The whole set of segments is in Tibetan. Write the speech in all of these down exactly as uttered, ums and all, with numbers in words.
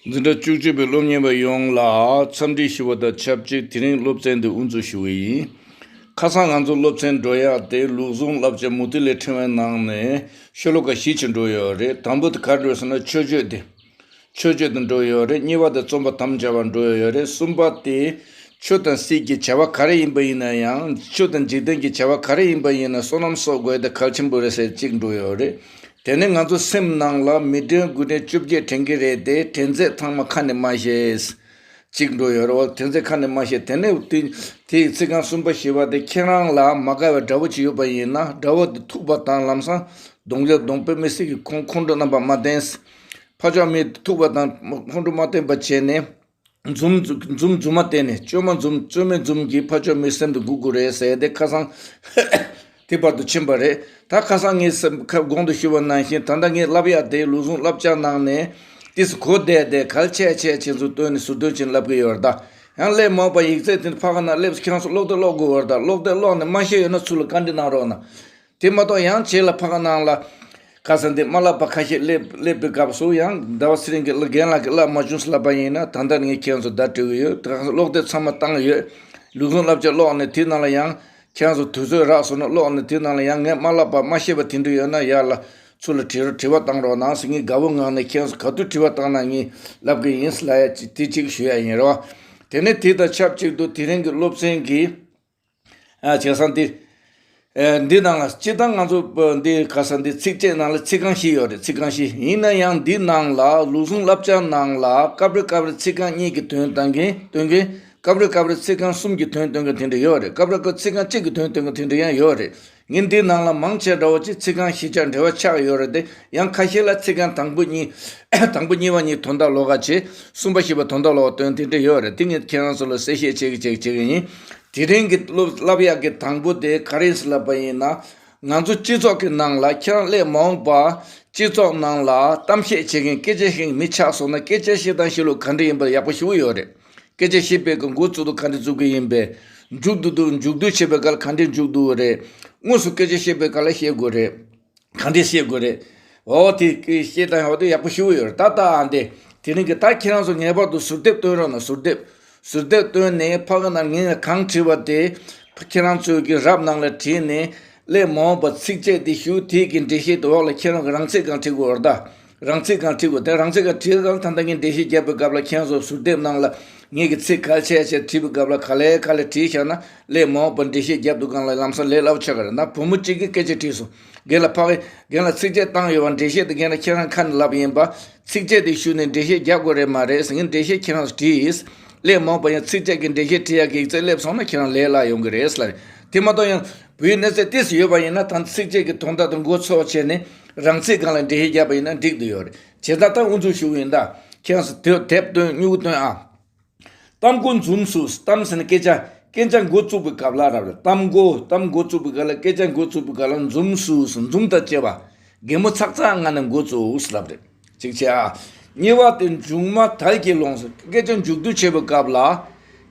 འཛིན་གྲྭ་བཅུ་གཅིག་པའི་སློབ་གཉེར་བ་ཡོངས་ལ་འཚམས་འདྲི་ཞུ་བ་དང་ཆབས་ཅིག་དེ་རིང་སློབ་ཚན་འདི་དབུ་འཛུགས་ཞུ་བ་ཡིན། ཁ་སང་ང་ཚོ་སློབ་ཚན་འགྲོ་ཡག་དེ་ལུགས་ཟུང་བསླབ་བྱ་མུ་ཏིག་ལས་ཕྲེང་བའི་ནང་ནས་ཤོ་ལོ་ཀ་བཞི་ཅིག་འགྲོ་ཡོད་རེད། དང་པོ་དེ་ག་རེ་རེད་ཟེར་ན་མཆོད་བརྗོད་དེ། མཆོད་བརྗོད་དུ་འགྲོ་ཡོད་རེད། གཉིས་པ་དེ་རྩོམ་པ་དམ་བཅའ་བ་འགྲོ་ཡོད་རེད། གསུམ་པ་དེ་ཆོས་དང་སྲིད་ཀྱི་བྱ་བ་ག་རེ་ཡིན་པ་ཡིན་ན་ཡང་ཆོས་དང་འཇིག་རྟེན་གྱི་བྱ་བ་ག་རེ་ཡིན་པ་ཡིན་ན་བསོད་ནམས་གསོག་དགོས་དེ་གལ་ཆེན་པོ་རེད་ཟེར་གཅིག་འགྲོ་ཡོད་རེད། དེ་ནས་ང་ཚོ་སེམས་ནང་ལ་མི་དྲན་དགུ་དྲན་བཅོ་བརྒྱད་དྲན་གྱི་རེད་དེ་དྲན་ཚད་ཚང་མ་ཁ་ནས་མ་བཤད། གཅིག་འགྲོ་ཡོད་རེད་བ། དྲན་ཚད་ཁ་ནས་མ་བཤད། དེ་ནས་དེ་དེའི་ཚིག་རྐང་གསུམ་པ་བཞི་པ་དེ་ཁྱེད་རང་ལ་མ་དགའ་བའི་དགྲ་བོ་ཅིག་ཡོད་པ་ཡིན་ན་དགྲ་བོ་དེ་ཐུག་པ་དང་ལམ་སང་གདོང་ལེན་གདོང་པའི་མི་སྲིད་ཀྱི་ཁོང་ཁོང་ཁྲོ་རྣམ་པ་མ་བསྟེན། ཕ་ཕྱོགས་མི་ཐུག་པ་དང་ཁོང་ཁྲོ་མ་བསྟེན་པ་བྱས་ནས་འཛུམ་འཛུམ་འཛུམ་མ་བསྟེན་ནས་བཅོས་མ་འཛུམ་བཅོས་མའི་འཛུམ་གྱིས་ཕ་ཕྱོགས་མི་སེམས་དུ་འགུག་དགོས་རེད་ཟེར་ཏེ་ཁ་སང་དེ་བར་དུ་ཕྱིན་པ་རེད། ད་ཁ་སང་ངས་སེམས་ཁ་གོང་དུ་ཞུས་པ་ནང་བཞིན་ད་ལྟ་ངས་བསླབ་ཡག་དེ་ལུགས་ཟུང་བསླབ་བྱ་ནང་ནས་ཏིས་གོ་བསྡད་དེ་གལ་ཆེ་ཆེ་ཆེ་ཚུལ་བཏོན་ནས་ཟུར་འདོན་བྱེད་བསླབ་ཀྱི་ཡོད་རེད་ད། ཡང་སླད་མ་འོངས་པ་ཡིག་ཚད་དེ་ཕ་ག་ན་སླེབས་ཁྱེད་རང་ཚོ་ཀློག་དེབ་ཀློག་དགོས་པ་རེད་ད། ཀློག་དེབ་ཀློག་ནས་མ་ཤེས་ཡོད་ན་ཚུར་ལ་བཀའ་འདྲི་གནང་རོགས་གནང་། དེ་མ་གཏོགས་ཡང་རྗེས་ལ་ཕ་ག་ནང་ལ་ཁ་སང་དེ་མ་བསླབ་པ་ཁ་ཤས་སླེབས་སླེབས་པའི་སྐབས་སུ་ཡང་ཟླ་བ་ཚེ་རིང་གི་རྒན་ལགས་ཀྱིས་བསླབ་མ་བྱུང་ཟེར་ལབ་པ་ཡིན་ན་ད་ལྟ་ངས་ཁྱེད་ཚོ་བརྡ་སྤྲོད་ཀྱི་ཡོད། ད་ག་ས་ཀློག་དེབ་ཚང་མ་བཏང་ཡོད། ལུགས་ཟུང་བསླབ་བྱ་ཀློག་ནས་དེ་ནང་ལ་ཡང་ཁྱེད་ཚོ་དུས་ཚོད་རག་སོང་ན་ཀློག་ནས་དེ་ནང་ལ་ཡང་ངས་མ་བསླབ་པ་མ་ཤེས་པ་དེ་འདྲ་ཡོད་ན་ཡར་ལ་ཚུར་ལ་དྲི་རོ་དྲི་བ་བཏང་རོགས་གནང་ཟེར། ངས་དགའ་བོ་ངང་ནས་ཁྱེད་ཚོ་ག་དུས་དྲི་བ་བཏང་ན་ངས་ལབ་གི་ཡིན་ཟེར་ལབ་ཡ་ཅི་དེ་གཅིག་ཞུ་ཡ་ཡིན་རོགས། དེ་ནས་དེ་དང་ཆབས་ཅིག་ཏུ་དེ་རིང་གི་སློབ་ཚན་གྱི་ཨ་བྱས་ཙང་འདི། ཨ་འདི་ནང་ལ་སྤྱིར་བཏང་ང་ཚོ་འདི་ག་ས་འདི་ཚིགས་བཅད་ནང་ལ་ཚིག་རྐང་བཞི་ཡོད་རེད། ཚིག་རྐང་བཞི་ཡིན་ན་ཡང་འདི་ནང་ལ་ལུགས་ཟུང་བསླབ་བྱ་ནང་ལ་སྐབས་རེ་སྐབས་རེ་ཚིག་རྐང་གཉིས་ཀྱི་དོན་བཏོན་གིན་བཏོན་གིན་སྐབས་རེ་སྐབས་རེ་ཚིག་རྐང་གསུམ་གྱི་དོན་བཏོན་གིན་དེ་འདྲ་ཡོད་རེད། སྐབས་རེ་སྐབས་ཚིག་རྐང་གཅིག་གི་དོན་བཏོན་གིན་དེ་འདྲ་ཡང་ཡོད་རེད། ངས་འདི་ནང་ལ་མང་ཆེ་འདྲ་བོ་ཅིག་ཚིག་རྐང་བཞི་ཆ་འབྲེལ་བ་ཆགས་ཡོད་རེད་དེ་ཡང་ཁ་ཤས་ལ་ཚིག་རྐང་དང་པོ་གཉིས་དང་པོ་གཉིས་པ་གཉིས་དོན་དག་ལོགས་ཀ་བྱེད། གསུམ་པ་བཞི་པ་དོན་དག་ལོགས་ཀ་སྟོན་དེ་འདྲ་ཡོད་རེད། དེ་ངས་ཁྱེད་རང་ཚོ་ལ་གསལ་བཤད་བྱེད་ཀྱི་བྱེད་ཀྱི་བྱེད་ཀྱི་ཡིན། དེ་རིང་གི་སློབ་བསླབ་ཡག་གི་དང་པོ་དེ་ག་རེ་ཡིན་ཟེར་ལབ་པ་ཡིན་ན། ང་ཚོ་སྤྱི་ཚོགས་ཀྱི་ནང་ལ་ཁྱེད་རང་སླད་མ་འོངས་པ་སྤྱི་ཚོགས་ནང་ལ་གཏམ་བཤད་བྱེད་མཁན་སྐད་ཆ་བཤད་མཁན་མི་ཆགས་སོང་ན་སྐད་ཆ་བཤད་སྟངས་བཤད་ལུགས་ག་འདྲ་ཡིན་པ་ཡག་པོ་ཞེ་པོ་ཡོད་རེད། སྐད་ཆ་བཤད་པའི་གི་འགོ་བཙུགས་དུས་ག་འདྲ་བཙུགས་ཀྱི་ཡིན་པས། མཇུག་བསྡུ་དུས་མཇུག་བསྡུ་བྱེད་པའི་སྐབས་ལ་ག་འདྲ་མཇུག་བསྡུ་དགོས་རེད། དངོས་སུ་སྐད་ཆ་བཤད་པའི་སྐབས་ལ་བཤད་དགོས་རེད། ག་འདྲ་བཤད་དགོས་རེད། འོ་དེ་སྐད་བཤད་སྟངས་འོ་དེ་ཡག་པོ་ཞེ་པོ་ཡོད་རེད། ད་ལྟ་ཨ་འདི་དེ་རིང་གི་ད་ཁྱེད་རང་ཚོ་ངེས་པར་དུ་ཟུར་དེབ་སྟོན་རོགས་གནང་། ཟུར་དེབ་ཟུར་དེབ་སྟོན་ནས་ཕ་གི་ནང་ངས་གང་བྲིས་པ་དེ་ཁྱེད་རང་ཚོའི་གི་རབ་ནང་ལ་བྲིས་ནས་སླད་མ་འོངས་པ་ཚིགས་བཅད་དེ་ཞུ་དེའི་གི་འགྲེལ་བཤད་དེ་འོག་ལ་ཁྱེད་རང་གི་རང་ཚིག་སྒང་བྲིས་དགོས་རེད་ད། རང་ཚིག་སྒང་བྲིས་དགོས། དེ་རང་ཚིག་སྒང་བྲིས་སྒང་ད་ལྟ་ངས་འགྲེལ་བཤད་བརྒྱབ་པའི་སྐབས་ལ་ཁྱེད་ཚོ་ཟུར་དེབ་ནང་ལ་ངས་ཀྱི་ཚིག་གལ་ཆེ་ཆེ་བྲིས་པའི་སྐབས་ལ་ག་ལེ་ག་ལེ་བྲིས་བཞག་ན་སླད་མ་འོངས་པར་འགྲེལ་བཤད་རྒྱབ་དུས་སྒང་ལ་ལམ་སང་ལས་སླ་པོ་ཆགས་ཀྱི་རེད། ད་བུ་མོ་གཅིག་གིས་སྐད་ཆ་དྲིས་སོང་། རྒན་ལགས་ཕ་གི་རྒན་ལགས་ཚིགས་བཅད་བཏང་ཡོད་པ་འགྲེལ་བཤད་དེ་རྒན་ལགས་ཁྱེད་རང་ཁ་ནས་ལབ་ཡིན་པ། ཚིགས་བཅད་དེ་ཞུས་ནས་འགྲེལ་བཤད་རྒྱག་དགོས་རེད་མ་རེད་ཟེར། ངས་འགྲེལ་བཤད་ཁྱེད་རང་ཚོ་བྲིས། སླད་མ་འོངས་པ་ཡང་ཚིགས་བཅད་ཀྱི་འགྲེལ་བཤད་བྲིས་ཡག་གི་ཡིག་ཚད་སླེབས་སོང་ན་ཁྱེད་རང་ལས་སླ་ཡོང་གི་རེད་ཟེར་ལབ། དེ་མ་གཏོགས་ཡང་བོད་ཡིག་གནས་ཚད་ཏོག་ཙམ་ཡོད་པ་ཡིན་ན་ད་ཚིགས་བཅད་ཀྱི་དོན་དག་དང་མགོ་ཚོས་བྱས་ནས་རང་ཚིག་སྒང་ལ་འགྲེལ་བཤད་བརྒྱབ་པ་ཡིན་ན་འགྲིག་འདོད་ཡོད་རེད། བྱས་ཙང་ད་དབུ་འཛུགས་ཞུ་གི་ཡིན་ད། ཁྱེད་རང་ཚོ་དེབ་སྟོན་སྨྱུ་གུ་སྟོན་ཨ། གཏམ་མགོ་འཛུམ་ཟུག་གཏམ་ཟེར་ན་སྐད་ཆ། སྐད་ཆ་འགོ་བཙུགས་པའི་སྐབས་ལ་རབ་རེད། གཏམ་མགོ་གཏམ་འགོ་བཙུགས་པའི་སྐབས་ལ་སྐད་ཆ་འགོ་བཙུགས་པའི་སྐབས་ལ་འཛུམ་ཟུག་འཛུམ་དང་བཅས་པ། གད་མོ་ཚག་ཚག་ངང་ནས་འགོ་བཙུགས་ལབ་རེད། གཅིག་བྱས་ཨ། གཉིས་པ་དེ་མཇུག་མ་དལ་གྱིས་ལོངས་སུ་སྐད་ཆ་མཇུག་བསྡུ་བྱེད་པའི་སྐབས་ལ།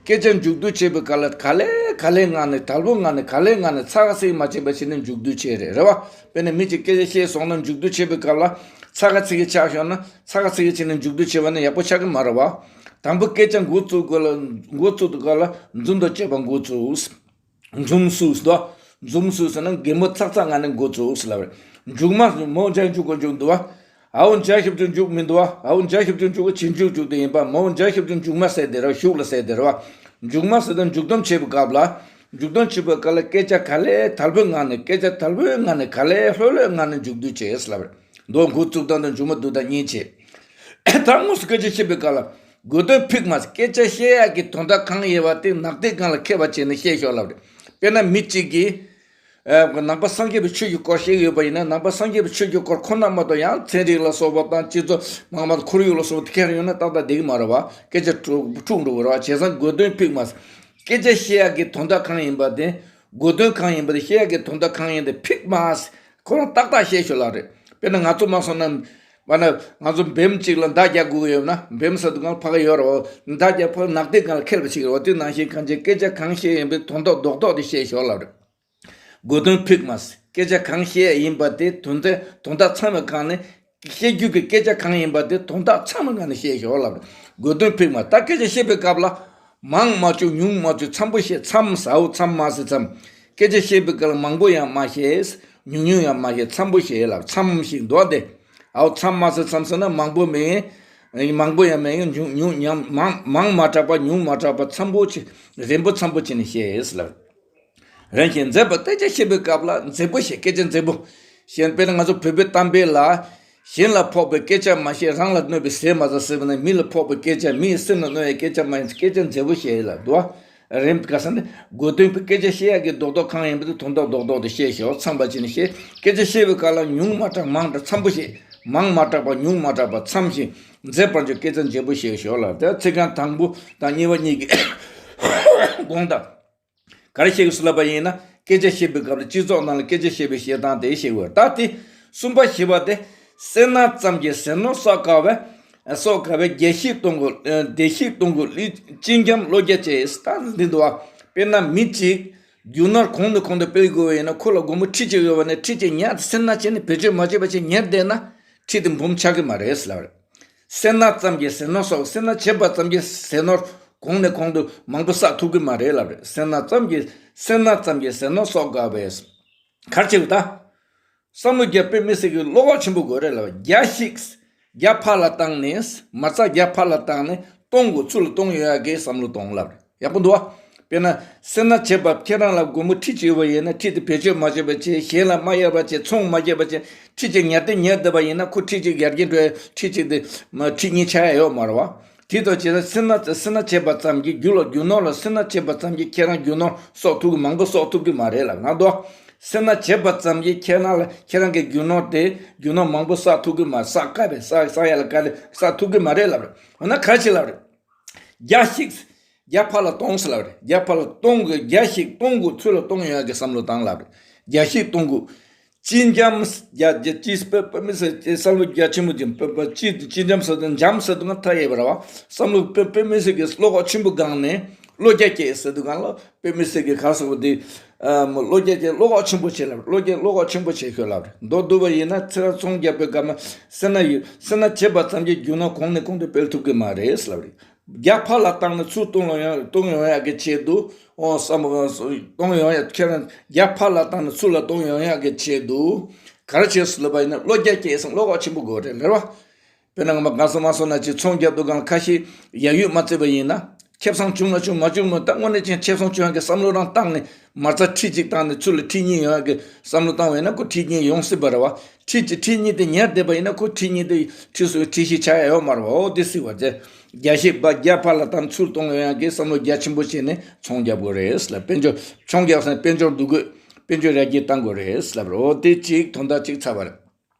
སྐད་ཆ་མཇུག་བསྡུ་བྱེད་པའི་སྐབས་ལ་ག་ལེ་ག་ལེ་ངང་ནས་དལ་པོ་ངང་ནས་ག་ལེ་ངང་ནས་ཚ་ག་ཚིག་མ་བྱེད་པ་བྱས་ནས་མཇུག་བསྡུ་བྱེད་རེད་རེད་བ། དཔེར་ན་མི་གཅིག་སྐད་ཆ་བཤད་སོང་ན་མཇུག་བསྡུ་བྱེད་པའི་སྐབས་ལ་ཚ་ག་ཚིག་གི་ཆགས་ཤོར་ན་ཚ་ག་ཚིག་གི་བྱས་ནས་མཇུག་བསྡུ་བྱེད་པ་ནི་ཡག་པོ་ཆགས་ཀྱི་མ་རེད་བ། དང་པོ་སྐད་ཆ་འགོ་བཙུགས་དགོས་ལ་འགོ་བཙུགས་དུས་སྐབས་ལ་འཛུམ་དང་བཅས་པ་འགོ་བཙུགས། འཛུམ་ཟུག་དོ། འཛུམ་ཟུག་ཟེར་ན་གད་མོ་ཚག་ཚག་ངང་ནས་འགོ་བཙུགས་ལབ་རེད། མཇུག་མ་མོ་འཇའ་འཇུག་གོ་འཇུག་འདུག་བ། ཨའོ་འཇའ་ཞབས་ཀྱུ་འཇུག་མི་འདུག་བ། ཨའོ་འཇའ་ཞབས་ཀྱུ་འཇུག་གོ་ཆེ་འཇུག་འཇུག་དེ་ཡིན་པ་མོ་འཇའ་ཞབས་ཀྱུ་མཇུག་མ་ཟེར་དེ་ར་ཤུགས་ལ་ཟེར་དེ་ར་བ། མཇུག་མ་ཟེར་དང་མཇུག་སྡོམ་བྱེད་པའི་སྐབས་ལ། མཇུག་སྡོམ་བྱེད་པའི་སྐབས་ལ་སྐད་ཆ་ག་ལེ་དལ་པོའི་ངང་ནས་སྐད་ཆ་དལ་པོའི་ངང་ནས་ག་ལེ་ལྷོད་ལྷོད་ངང་ནས་མཇུག་བསྡུ་བྱས་ལབ་རེད། མདོ་འགོ་བཙུགས་སྟངས་དང་མཇུག་མ་བསྡུ་སྟངས་གཉིས་བྱས། ད་དངོས་སུ་སྐད་ཆ་བཤད་པའི་སྐབས་ལ། དགོས་དོན་ཕིག་མ་སྐད་ཆ་བཤད་ཡག་གི་དོན་དག་གང་ཡོད་པ་དེ་ནག་དེབ་སྒང་ལ་ཁེབས་པ་བྱས་ནས་བཤད་ཤོག་ལབ་རེད། དཔེར་ན་མི་གཅིག་གིས། ཨ་ནང་པ་སངས་རྒྱས་པའི་ཆོས་ཀྱི་སྐོར་བཤད་ཀྱི་ཡོད་པ་ཡིན་ན་ནང་པ་སངས་རྒྱས་པའི་ཆོས་ཀྱི་སྐོར་ཁོ་ན་མ་གཏོགས་ཡང་ཚན་རིག་ལ་སོགས་པ་དང་སྤྱི་ཚོགས་མང་མང་ཁོར་ཡུག་ལ་སོགས་པ་དེ་ག་རེ་ཡོད་ན་ཏག་ཏག་བསྡད་ཀྱི་མ་རེད་བ། སྐད་ཆ་འཁྲུག་འཁྲུག་འགྲོ་གི་རེད་བ། བྱས་ཙང་དགོས་དོན་ཕིག་མ། སྐད་ཆ་བཤད་ཡག་གི་དོན་དག་གང་ཡིན་པ་དེ། དགོས་དོན་གང་ཡིན་པ་དེ་བཤད་ཡག་གི་དོན་དག་གང་ཡིན་དེ་ཕིག་མ། ཁོ་རང་ཏག་ཏག་བཤད་ཤོག་ལབ་རེད། དཔེར་ན་ང་ཚོ་མ་སོང་ན། མ་ན་ང་ཚོ་བེམ་གཅིག་ལ་མདའ་རྒྱག་དགོས་ཀྱི་ཡོད་ན་བེམ་ཟེར་དུས་སྒང་ལ་ཕ་གི་ཡོད་རེད་བ། མདའ་རྒྱག་ཕ་གི་ནག་དེབ་སྒང་ལ་ཁེལ་བ་ཞིག་རེད་བ། དེ་ནང་བཞིན་གང་ཅི་སྐད་ཆ་གང་བཤད་ཡིན་པའི་དོན་དག་རྡོག་རྡོག་དེ་བཤད་ཤོག་ལབ་རེད། དགོས་དོན་ཕིག་མ། སྐད་ཆ་གང་བཤད་ཡིན་པ་དེ་དོན་དེ་དོན་དག་ཚང་བའི་སྒང་ནས་ བཤད་རྒྱུ་གི་སྐད་ཆ་གང་ཡིན་པ་དེ་དོན་དག་ཚང་མ་ངང་ནས་བཤད་ཤོག་ལབ། དགོས་དོན་ཕིགས་མ། ད་སྐད་ཆ་བཤད་པའི་སྐབས་ལ། མང་མ་བཅུག་ཉུང་མ་བཅུག་འཚམ་པོ་བཤད། མཚམས་ཟའོ་མཚམས་མ་ཟེར་མཚམས། སྐད་ཆ་བཤད་པའི་སྐབས་ལ་མང་པོ་ཡང་མ་བཤད། ཉུང་ཉུང་ཡང་མ་བཤད། མཚམས་པོ་བཤད་ལབ། མཚམས་ཤིག་འདུག་སྟེ། ཨའོ་མཚམས་མ་ཟེར་མཚམས་ཟེར་ན་མང་པོ་མིན། མང་པོ་ཡང་མིན། ཉུང་ཉུང་ཉམ་མང་མང་མ་དྲགས་པ་ཉུང་མ་དྲགས་པ་མཚམས་པོ་ཆེ། རན་པོ་མཚམས་པོ་བྱས་ནས་བཤད་ལབ། རན་ཞིང་མཛེས་པ། སྐད་ཆ་བཤད་པའི་སྐབས་ལ་མཛེས་པོ་བཤད། སྐད་ཆ་མཛེས་པོ་བཤད། དཔེར་ན་ང་ཚོ་བོད་པའི་གཏམ་དཔེ་ལ། གཞན་ལ་ཕོག་པའི་སྐད་ཆ་མ་བཤད། རང་ལ་གནོད་པའི་ཟས་མ་ཟ་ཟེར་བ་ནི། མི་ལ་ཕོག་པའི་སྐད་ཆ། མིའི་སེམས་ལ་གནོད་པའི་སྐད་ཆ་མ་ཡིན། སྐད་ཆ་མཛེས་པོ་བཤད་ལ་འདུག་བ། རིམ་ག་ས་ནི་དགོས་དོན་སྐད་ཆ་བཤད་ཡག་གི་རྡོག་རྡོག་གང་ཡིན་པ་དེ་དོན་དག་རྡོག་རྡོག་དེ་བཤད་ཤོག། ཚང་པ་བྱས་ནས་བཤད། སྐད་ཆ་བཤད་པའི་སྐབས་ལ་ཉུང་མ་དྲགས་མང་དྲགས་མཚམས་པོ་བཤད། མང་མ་དྲགས་པ་ཉུང་མ་དྲགས་པ་མཚམས་ཤིག་མཛེས་པར་བྱས། སྐད་ཆ་མཛེས་པོ་བཤད་ཤོག་ལབ། དེ་ཚིག་རྐང་དང་པོ་དང་གཉིས་པ་གཉིས་ཀྱི་དགོངས་དག་ག་རེ་བཤད་ཀྱི་སུ་ལབ་པ་ཡིན་ན། སྐད་ཆ་བཤད་པའི་སྐབས་ལ་སྤྱི་ཚོགས་ནང་ལ་སྐད་ཆ་བཤད་པའི་བཤད་སྟངས་དེ་བཤད་དགོས། ད་དེ་གསུམ་པ་བཞི་པ་དེ། སེར་སྣ་ཙམ་གྱིས་ཟས་ནོར་གསོག་དཀའ་བས། གསོག་དཀའ་བས་བརྒྱ་བཤིག་གཏོང་དགོས། བརྒྱ་བཤིག་གཏོང་དགོས། སྤྱི་འཇམ་བློ་རྒྱ་ཆེ། ད་འདི་འདུག་བ། དཔེར་ན་མི་གཅིག་རྒྱུ་ནོར་གོང་ནས་གོང་དུ་སྤེལ་དགོས་པ་ཡིན་ན། ཁོ་ལ་སྒོར་མོ་ཁྲི་གཅིག་ཡོད་པ་ནས་ཁྲི་གཅིག་ཉར་ཏེ་སེར་སྣ་བྱས་ནས་བེད་སྤྱོད་མ་བྱས་པ་བྱས་ཉར་བསྡད་ན་ཁྲི་དེ་འབུམ་ཆགས་ཀྱི་མ་རེད་ལབ་རེད། སེར་སྣ་ཙམ་གྱིས་ཟས་ནོར་གསོག། སེར་སྣ་བྱས་པ་ཙམ་གྱིས་ཟས་ནོར་གོང་ནས་གོང་དུ་མང་པོ་བསགས་ཐུབ་ཀྱི་མ་རེད་ལབ་རེད། སེར་སྣ་ཙམ་གྱིས་སེར་སྣ་ཙམ་གྱིས་ཟས་ནོར་གསོག་དཀའ་བས། ག་རེ་བྱེད་དགོས་ད། བསམ་བློ་རྒྱ་དཔེ་མི་སྲིད་ཀྱི་བློ་ཁོག་ཆེན་པོ་དགོས་རེད་ལབ། བརྒྱ་བཤིག་བརྒྱ་ཕར་ལ་བཏང་ནས། མ་རྩ་བརྒྱ་ཕར་ལ་བཏང་ནས་གཏོང་དགོས། ཚུར་ལ་གཏོང་ཡོང་ཡག་གི་བསམ་བློ་གཏོང་ལབ་རེད། ཡག་པོ་འདུག་བ། དཔེར་ན་སེར་སྣ་བྱས་པ་ཁྱེད་རང་ལ་སྒོར་མོ་ཁྲི་གཅིག་ཡོད་པ་ཡིན་ན། ཁྲི་དེ་བེད་སྤྱོད་མ་བྱས་པ་བྱས། གཞན་ལ་མ་གཡར་བ་བྱས། ཚོང་མ་བརྒྱབ་པ་བྱས། ཁྲི་གཅིག་ཉར་ཏེ་ཉར་བསྡད་པ་ཡིན་ན། ཁོ་ཁྲི་གཅིག་ཡར་རྒྱས་འགྲོ་ཡ། ཁྲི་གཅིག་དེ་མ་ཁྲི་གཉིས་ཆགས་ཡ་ཡོད་མ་རེད་བ། དེ་ལྟར་བྱས་ན་སེར་སྣ་སེར་སྣ་བྱས་པ་ཙམ་གྱིས། རྒྱུ་ལ་རྒྱུ་ནོར་ལ་སེར་སྣ་བྱས་པ་ཙམ་གྱིས་ཁྱེད་རང་རྒྱུ་ནོར་གསོག་ཐུབ་ཀྱི། མང་པོ་གསོག་ཐུབ་ཀྱི་མ་རེད་ལབ་ན་འདུག། སེར་སྣ་བྱས་པ་ཙམ་གྱིས་ཁྱེད་རང་ལ་ཁྱེད་རང་གི་རྒྱུ་ནོར་དེ་རྒྱུ་ནོར་མང་པོ་བསགས་ཐུབ་ཀྱི་མ། བསགས་དཀའ་བས། བསགས་བསགས་ཡ་ལ་དཀའ་ལས། བསགས་ཐུབ་ཀྱི་མ་རེད་ལབ་རེད། འོ་ན་ག་རེ་བྱེད་ལབ་རེད། བརྒྱ་བཤིག་བརྒྱ་ཕར་ལ་གཏོང་ཟེར་ལབ་རེད། བརྒྱ་ཕར་ལ་གཏོང་དགོས། བརྒྱ་བཤིག་གཏོང་དགོས། ཚུར་ལ་གཏོང་ཡོང་ཡག་གི་བསམ་བློ་བཏང་ལབ་རེད། བརྒྱ་བཤིག་གཏོང་དགོས། སྤྱི་འཇམ། བརྒྱ་བརྒྱ་སྤྱི་དཔེ་དཔེ་མི་སྲིད་བསམ་བློ་རྒྱ་ཆེན་པོ་ཅིག་དཔེ་དཔེ་སྤྱི་སྤྱི་འཇམ་ཟེར་དུས། འཇམ་ཟེར་དུས་ང་ཐ་ཡས་པ་རེད་བ། བསམ་བློ་དཔེ་དཔེ་མི་སྲིད་ཀྱི་བློ་ཁོག་ཆེན་པོ་སྒང་ནས། བློ་རྒྱ་སྐྱེད་ཟེར་དུས་སྒང་ལ་དཔེ་མི་སྲིད་ཀྱི་ག་རེ་ཟེར་དགོས་དེ། ཨ་མོ་བློ་རྒྱ་སྐྱེད། བློ་ཁོག་ཆེན་པོ་བྱེད་ལབ། བློ་རྒྱ་བློ་ཁོག་ཆེན་པོ་བྱེད་ཤོག་ལབ་རེད། མདོར་བསྡུས་པ་ཡིན་ན། ཚེ་རབས་ཚོང་རྒྱག་པའི་སྐབས་ན་སེར་སྣ་ཡོད། སེར་སྣ་བྱས་པ་ཙམ་གྱིས་རྒྱུ་ནོར་གོང་ནས་གོང་དུ་སྤེལ་ཐུབ་ཀྱི་མ་རེད་ལབ་རེད། བརྒྱ་ཕར་ལ་བཏང་ནས་ཚུར་གཏོང་ལ་ཡོང་གཏོང་ཡོང་ཡག་གི་ཆེད་དུ། ཨོ་བསམ་གཏོང་ཡོང་ཡག་ཁྱེད་རང་བརྒྱ་ཕར་ལ་བཏང་ནས་ཚུར་ལ་གཏོང་ཡོང་ཡག་གི་ཆེད་དུ་ག་རེ་བྱེད་སྲིད་ལབ་པ་ཡིན་ན། བློ་རྒྱ་སྐྱེད་སོང་། བློ་ཁོག་ཆེན་པོ་དགོས་རེད་ལབ་རེད་བ། དཔེར་ན་ང་མ་གང་སོང་མ་སོང་ན་ཅིག་ཚོང་རྒྱག་དུས་སྒང་ཁ་ཤས་ཡག་ཡུས་མ་བརྩིས་པ་ཡིན་ན། ཁེ་བཟང་བྱུང་ན་བྱུང་། མ་བྱུང་ན། ད་དངོས་གནས་ཅན་ཁེ་བཟང་བྱུང་ཡག་གི་བསམ་བློ་རང་བཏང་ནས། མ་རྩ་ཁྲི་གཅིག་བཏང་ནས་ཚུར་ལ་ཁྲི་གཉིས་ཡོང་ཡག་གི་བསམ་བློ་བཏང་བ་ཡིན་ན། ཁོ་ཁྲི་གཉིས་ཡོང་སྲིད་པ་རེད་བ། ཁྲི་གཅིག་ཁྲི་གཉིས་དེ་ཉར་བསྡད་པ་ཡིན་ན། ཁོ་ཁྲི་གཉིས་དེ་ཁྲི་གསུམ་ཁྲི་བཞི་ཆགས་ཡ་ཡོད་མ་རེད་བ། འོ་དེ་སྲིད་པ་བྱས། བརྒྱ་བཤིག་བརྒྱ་ཕར་ལ་བཏང་། ཚུར་གཏོང་ཡོང་ཡག་གི་བསམ་བློ་རྒྱ་ཆེན་པོ་བྱས་ནས་ཚོང་རྒྱག་དགོས་རེད་ལབ། དཔལ་འབྱོར་ཚོང་རྒྱག་ས་ནས་དཔལ་འབྱོར་འདུ་དགོས། དཔལ་འབྱོར་ཡར་རྒྱས་གཏང་དགོས་རེད་ལབ་རེད། འོ་དེ་གཅིག་དོན་དག་གཅིག་ཚར་བ་རེད།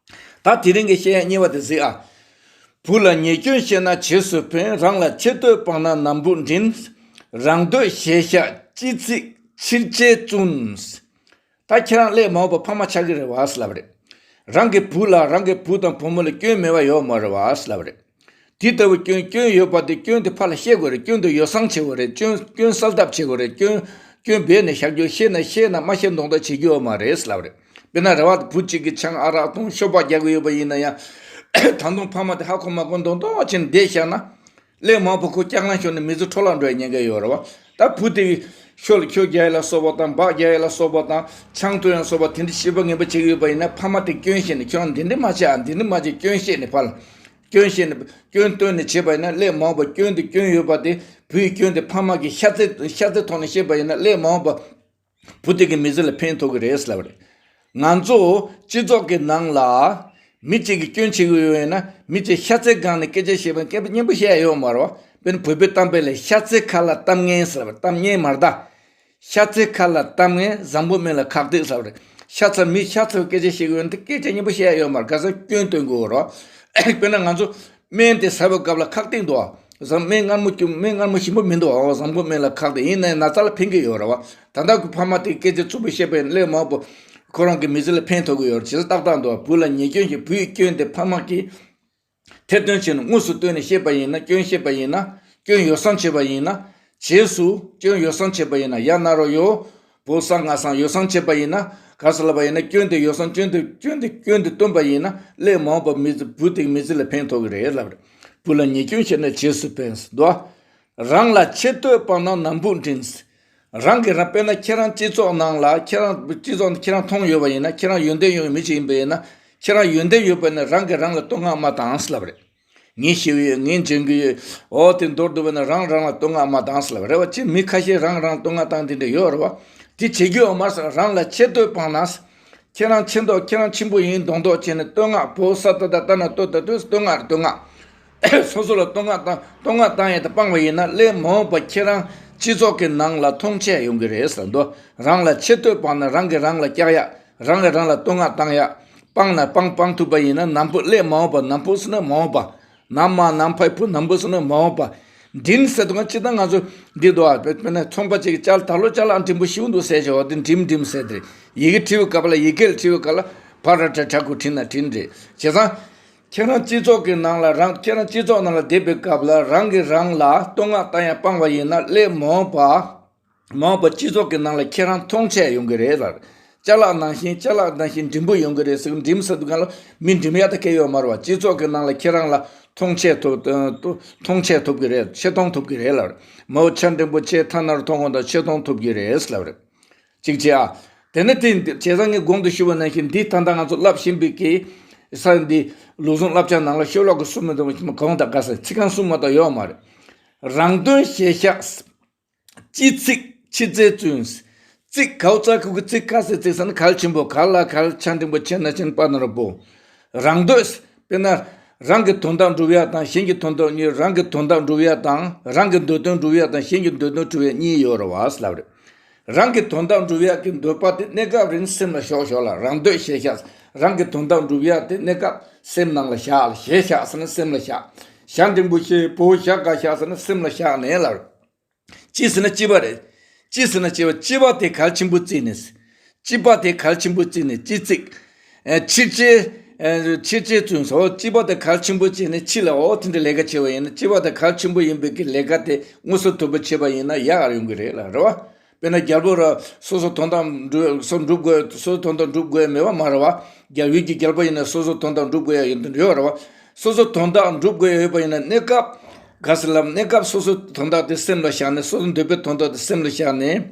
ད་དེ་རིང་གི་བཤད་ཡ་གཉིས་པ་དེ་གཟིགས་ཨ། བུ་ལ་ཉེས་སྐྱོན་བཤད་ན་རྗེས་སུ་ཕན། རང་ལ་ཆེ་བསྟོད་སྤངས་ན་ནམ་བུ་འགྲིན། རང་འདོད་གཞལ་བྱ་ཅི་ཚིག་ཕྱིར་བཅད་བཙུན། ད་ཁྱེད་རང་སླད་མ་འོངས་པ་ཕ་མ་ཆགས་ཀྱི་རེད་བ་ལབ་རེད། རང་གི་བུ་ལ། རང་གི་བུ་དང་བུ་མོ་ལ་སྐྱོན་མེད་པ་ཡོད་མ་རེད་བ་ལབ་རེད། དེ་ལྟ་བུ་སྐྱོན་སྐྱོན་ཡོད་པ་དེ། སྐྱོན་དེ་ཕར་ལ་བཤད་དགོས་རེད། སྐྱོན་དེ་ཡོ་བསྲང་བྱེད་དགོས་རེད། སྐྱོན་སྐྱོན་གསལ་བཏབ་བྱེད་དགོས་རེད། སྐྱོན་སྐྱོན་སྦས་ནས་བཞག་རྒྱུ། བཤད་ན་བཤད་ན་མ་བཤད་མདོག་མདོག་བྱེད་རྒྱུ་ཡོད་མ་རེད་ལབ་རེད། དཔེར་ན་རེ་བ་དེ་བུ་གཅིག་གིས་ཆང་ཨ་རག་འཐུང་ཤོབ་པ་རྒྱག་གི་ཡོད་པ་ཡིན་ན་ཡང་། ད་དུང་ཕ་མ་དེ་ཧ་གོ་མ་གོ་མདོག་མདོག་བྱས་ནས་བསྡད་བཞག་ན། སླད་མ་འོངས་པ་ཁོ་སྐྱག་ལང་ཤོར་ནས་མི་ཚེ་འཕྲོ་བརླག་འགྲོ་ཡའི་ཉེན་ཁ་ཡོད་རེད་བ། ད་བུ་དེ་ཤོ་ལ་ཁྱོ་རྒྱག་ཡ་ལ་སོགས་པ་དང་། འབག་རྒྱག་ཡ་ལ་སོགས་པ་དང་། ཆང་འཐུང་ཡ་སོགས་པ་དེ་འདྲ་ཤེས་པ་ངན་པ་བྱེད་ཀྱི་ཡོད་པ་ཡིན་ན། ཕ་མ་དེ་སྐྱོན་བཤད་ནས། ཁྱོད་རང་འདི་འདྲ་མ་བྱེད་ཨ། འདི་འདྲ་མ་བྱེད། སྐྱོན་བཤད་ནས་ཕར་ལ། སྐྱོན་བཤད་ནས། སྐྱོན་སྟོན་ནས་བྱས་པ་ཡིན་ན། སླད་མ་འོངས་པ་སྐྱོན་དེ་སྐྱོན་ཡོད་པ་དེ། བུའི་སྐྱོན་དེ་ཕ་མ་གིས་ཤ་ཚའི་ཤ་ཚའི་ཐོག་ནས་བཤད་པ་ཡིན་ན། སླད་མ་འོངས་པ་བུ་དེ་གི་མི་ཚེ་ལ་ཕན་ཐོགས་ཀྱི་རེད་ལབ་རེད། ང་ཚོ་སྤྱི་ཚོགས་ཀྱི་ནང་ལ་མི་གཅིག་གིས་སྐྱོན་བྱེད་ཀྱི་ཡོད་ན། མི་གཅིག་ཤ་ཚའི་སྒང་ནས་སྐད་ཆ་བཤད་པ་སྐད་པ་སྙན་པོ་བཤད་ཡ་ཡོད་མ་རེད་བ། དཔེར་ན་བོད་པའི་གཏམ་དཔེ་ལ་ཤ་ཚའི་ཁ་ལ་གཏམ་ངན་ཟེར་བ། གཏམ་སྙན་མ་རེད་ད། ཤ་ཚའི་ཁ་ལ་གཏམ་ངན། བཟང་པོ་སྨན་ལ་ཁག་སྟེགས་ཟེར་བ་རེད། ཤ་ཚ་མི་ཤ་ཚ་བའི་སྐད་ཆ་བཤད་ཀྱི་ཡོད་ན་དེ་སྐད་ཆ་སྙན་པོ་བཤད་ཡ་ཡོད་མ་རེད། ག་ས་སྐྱོན་སྟོན་དགོས་རེད་བ། དཔེར་ན་ང་ཚོ་སྨན་དེ་ཟ་བའི་སྐབས་ལ་ཁག་སྟེགས་འདུག་བ། བཟང་སྨན་མངར་མོ་སྐྱུར། སྨན་མངར་མོ་ཞིམ་པོ་མི་འདུག་བ། བཟང་པོ་སྨན་ལ་ཁག་སྟེགས། ཡིན་ན་ཡང་ན་ཚ་ལ་ཕན་གྱི་ཡོད་རེད་བ། ད་ལྟ་ཁོའི་ཕ་མ་དེ་སྐད་ཆ་རྩུབ་པོ་བཤད་པ་ཡིན་ན། སླད་མ་འོངས་པ་ཁོ་རང་གི་མི་ཚེ་ལ་ཕན་ཐོགས་ཀྱི་ཡོད་རེད། བྱས་ཙང་ཏག་ཏག་འདུག་བ། བུ་ལ་ཉེས་སྐྱོན་བཤད། བུའི་སྐྱོན་དེ་ཕ་མ་གིས་ཐེར་འདོན་བྱས་ནས་དངོས་སུ་བཏོན་ནས་བཤད་པ་ཡིན་ན། སྐྱོན་བཤད་པ་ཡིན་ན། སྐྱོན་ཡོ་བསྲང་བྱས་པ་ཡིན་ན། རྗེས་སུ་སྐྱོན་ཡོ་བསྲང་བྱས་པ་ཡིན་ན། ཡ་ན་རོ་ཡོ། བུ་བཟང་ང་བཟང་ཡོ་བསྲང་བྱེད་པ་ཡིན་ན། ག་ཟེར་ལབ་པ་ཡིན་ན། སྐྱོན་དེ་ཡོ་བསྲང་སྐྱོན་དེ་སྐྱོན་དེ་སྐྱོན་དེ་སྟོན་པ་ཡིན་ན། སླད་མ་འོངས་པ་མི་ཚེ་བུ་དེ་མི་ཚེ་ལ་ཕན་ཐོགས་ཀྱི་རེད་ལབ་རེད། བུ་ལ་ཉེས་སྐྱོན་བཤད་ན་རྗེས་སུ་ཕན་ཟེར་འདུག་རང་ལ་ཆེ་བསྟོད་སྤངས་ན་ནམ་ཕུགས་འགྲིམ། རང་གིས་རང་། དཔེར་ན་ཁྱེད་རང་སྤྱི་ཚོགས་ནང་ལ། ཁྱེད་རང་སྤྱི་ཚོགས་ནང་ཁྱེད་རང་མཐོང་ཡོད་པ་ཡིན་ན། ཁྱེད་རང་ཡོན་ཏན་ཡོད་པའི་མི་ཅིག་ཡིན་པ་ཡིན་ན། ཁྱེད་རང་ཡོན་ཏན་ཡོད་པ་ཡིན་ན། རང་གིས་རང་ལ་བསྟོད་བསྔགས་མ་བཏང་ཟེར་ལབ་རེད། ངས་ཤེས་ཀྱི་ཡོད། ངས་འཇོན་གྱི་ཡོད། འོ་དེ་མདོར་བསྡུས་པ་ན་རང་རང་ལ་བསྟོད་བསྔགས་མ་བཏང་ཟེར་ལབ་རེད་བ། ཅི་མི་ཁ་ཤས་རང་རང་ལ་བསྟོད་བསྔགས་བཏང་དེ་འདྲ་ཡོད་རེད་བ། དེ་བྱེད་རྒྱུ་ཡོད་མ་རེད་ཟེར། རང་ལ་ཆེ་བསྟོད་སྤངས་ན། ཁྱེད་རང་ཆེ་མདོག་ཁྱེད་རང་ཆེན་པོ་ཡིན་མདོག་མདོག་བྱས་ནས་བསྟོད་བསྔགས། བོ་ས་ཏ་བཏགས་བཏགས་ན་བསྟོད། ད་བསྟོད། བསྟོད་བསྔགས་རེད། བསྟོད་བསྔགས། སོ་སོ་ལ་བསྟོད་བསྔགས་བཏང་། བསྟོད་བསྔགས་བཏང་ཡས་དེ་སྤངས་པ་ཡིན་ན། སླད་མ་འོངས་པ་ཁྱེད་རང་སྤྱི་ཚོགས་ཀྱི་ནང་ལ་མཐོང་ཆེན་ཡོང་གི་རེད་ཟེར་འདུག་རང་ལ་ཆེ་བསྟོད་སྤངས་ན། རང་གིས་རང་ལ་བཀྱག་ཡ། རང་གིས་རང་ལ་བསྟོད་བསྔགས་བཏང་ཡ། སྤངས་ན་སྤངས་སྤང་ཐུབ་པ་ཡིན་ན། ནམ་ཕུགས། སླད་མ་འོངས་པ། ནམ་ཕུགས་ཟེར་ན་མ་འོངས་པ། ནམ་མ་ནམ་ཕའི་ཕུགས། ནམ་ཕུགས་ཟེར་ན་མ་འོངས་པ། འགྲིམ་ཟེར་དུས་སྒང་། སྤྱིར་བཏང་ང་ཚོ་འདི་འདུག་ཨ། དཔེར་ན་ཚོང་པ་ཅིག་གིས་ཅ་ལག་ད་ལོ་ཅ་ལག་འགྲེང་བུ་ཞེ་པོ་འདུག་ཟེར་བྱས་བ་དེ་འགྲིམ་འགྲིམ་ཟེར་དེ་རེད། ཡི་གེ་བྲིས་པའི་སྐབས་ལ། ཡི་གེ་ལ་བྲིས་པའི་སྐབས་ལ་བ་ར་བྲ་བྲ་གུ་བྲིས་ན་བྲིས་རེད། བྱས་ཙང་ཁྱེད་རང་སྤྱི་ཚོགས་ཀྱི་ནང་ལ། རང་ཁྱེད་རང་སྤྱི་ཚོགས་ནང་ལ་བསྡད་པའི་སྐབས་ལ། རང་གིས་རང་ལ་བསྟོད་བསྔགས་བཏང་ཡ་སྤངས་པ་ཡིན་ན། སླད་མ་འོངས་པ། མ་འོངས་པ་སྤྱི་ཚོགས་ཀྱི་ནང་ལ་ཁྱེད་རང་མཐོང་ཆེན་ཡོང་གི་རེད་ལབ། ཅ་ལག་ནང་བཞིན། ཅ་ལག་ནང་བཞིན་འགྲེང་བུ་ཡོང་གི་རེད་ཟེར། འགྲིམ་ཟེར་དུས་སྒང་ལ་མི་འགྲིམ་ཡ་ད་གལ་ཡོད་མ་རེད་བ། སྤྱི་ཚོགས་ཀྱི་ནང་ལ་ཁྱེད་རང་ལ་མཐོང་ཆེན་ཐུབ། མཐོང་ཆེན་ཐུབ་ཀྱི་རེད། ཆེ་མཐོང་ཐུབ་ཀྱི་རེད་ལབ། མའོ་ཆ་འགྲེང་བུ་ཆེ་ཐ་ན་རུ་མཐོང་གོང་དང་ཆེ་མཐོང་ཐུབ་ཀྱི་རེད་ལབ་རེད། གཅིག་བྱས་ཨ། དེ་ནས་དེ་བྱས་ཙང་ངས་གོང་དུ་ཞུས་པ་ནང་བཞིན། འདི་ད་ལྟ་ང་ཚོ་བསླབ་བཞིན་པའི་གི་ས་འདི་ལུགས་ཟུང་བསླབ་བྱ་ནང་ལ་ཤོ་ལོ་ཀ་གསུམ་མ་གཏོགས་གང་དང་ག་ས་ཚིག་རྐང་གསུམ་མ་གཏོགས་ཡོད་མ་རེད། རང་དོན་ཞེས་བྱ། སྤྱི་ཚིག་ཕྱི་རྩལ་བཙུན། ཚིག་གའོ་ཙ་གུ་གུ་ཚིག། ཀ་ས་ཚིག་ཟེར་ན་གལ་ཆེན་པོ། ག་ལ་གལ། ཆ་འགྲེང་བུ་ཆེ་ན་ཆེན། པ་ན་རོ་པོ། རང་འདོད། དཔེར་ན་རང་གི་དོན་དག་སྒྲུབ་ཡ་དང་གཞན་གྱི་དོན་དག་གཉིས། རང་གི་དོན་དག་སྒྲུབ་ཡ་དང་། རང་གི་འདོད་དོན་སྒྲུབ་ཡ་དང་གཞན་གྱི་འདོད་དོན་སྒྲུབ་ཡ་གཉིས་ཡོད་རེད་བ་ཟེར་ལབ་རེད། རང་གི་དོན་དག་སྒྲུབ་ཡ་གི་འདོད་པ་དེ་གནས་སྐབས་རིང་སེམས་ལ་ཞོག་ཞོག་ལ། རང་འདོད་ཞེས་བྱ། རང་གི་དོན་དག་སྒྲུབ་ཡ་དེ་གནས་སྐབས་སེམས་ནང་ལ་བཞག་ལ། ཞེས་བྱ་ཟེར་ན་སེམས་ལ་བཞག་ཞ་འགྲེང་བུ་ཞེས། བོ་ཞ་ག་བཞག་ཟེར་ན་སེམས་ལ་བཞག་ནས་ལབ། སྤྱི་ཟེར་ན་སྤྱི་པ་རེད། སྤྱི་ཟེར་ན་སྤྱི་པ། སྤྱི་པ་དེ་གལ་ཆེན་པོ་བརྩིས་ནས། སྤྱི་པ་དེ་གལ་ཆེན་པོ་བརྩིས་ནས་སྤྱི་ཚིག་ཨ། ཕྱི་རྩལ། ཨ། ཕྱི་རྩལ་བཙུན་སོ། སྤྱི་པ་དེ་གལ་ཆེན་པོ་བརྩིས་ནས་ཕྱི་ལ་འོ་དེ་འདྲ་ལས་ཀ་བྱས་པ་ཡིན་ན། སྤྱི་པ་དེ་གལ་ཆེན་པོ་ཡིན་པའི་གི་ལས་ཀ་དེ་མངོན་གསལ་དོད་པོ་བྱས་པ་ཡིན་ན་ཡག་ཡོང་གི་རེད་ལ། རེད་བ། དཔེར་ན་རྒྱལ་པོ་ར་སོ་སོ་དོན་དག་འགྲུབ། སོ་སྒྲུབ་དགོས། སོ་སོ་དོན་དག་འགྲུབ་དགོས་མེད་པ་མ་རེད་བ། རྒྱལ་ཡུལ་གྱི་རྒྱལ་པོ་ཡིན་ན་སོ་སོ་དོན་དག་འགྲུབ་དགོས་ཡ་ཡོད་དོན་ཡོད་རེད་བ། སོ་སོ་དོན་དག་འགྲུབ་དགོས་ཡ་ཡོད་པ་ཡིན་ན་གནས་སྐབས། ག་ཟེར་ལབ། གནས་སྐབས་སོ་སོའི་དོན་དག་དེ་སེམས་ལ་བཞག་ནས། སོ་སོ་འདོད་པའི་དོན་དག་དེ་སེམས་ལ་བཞག་ནས།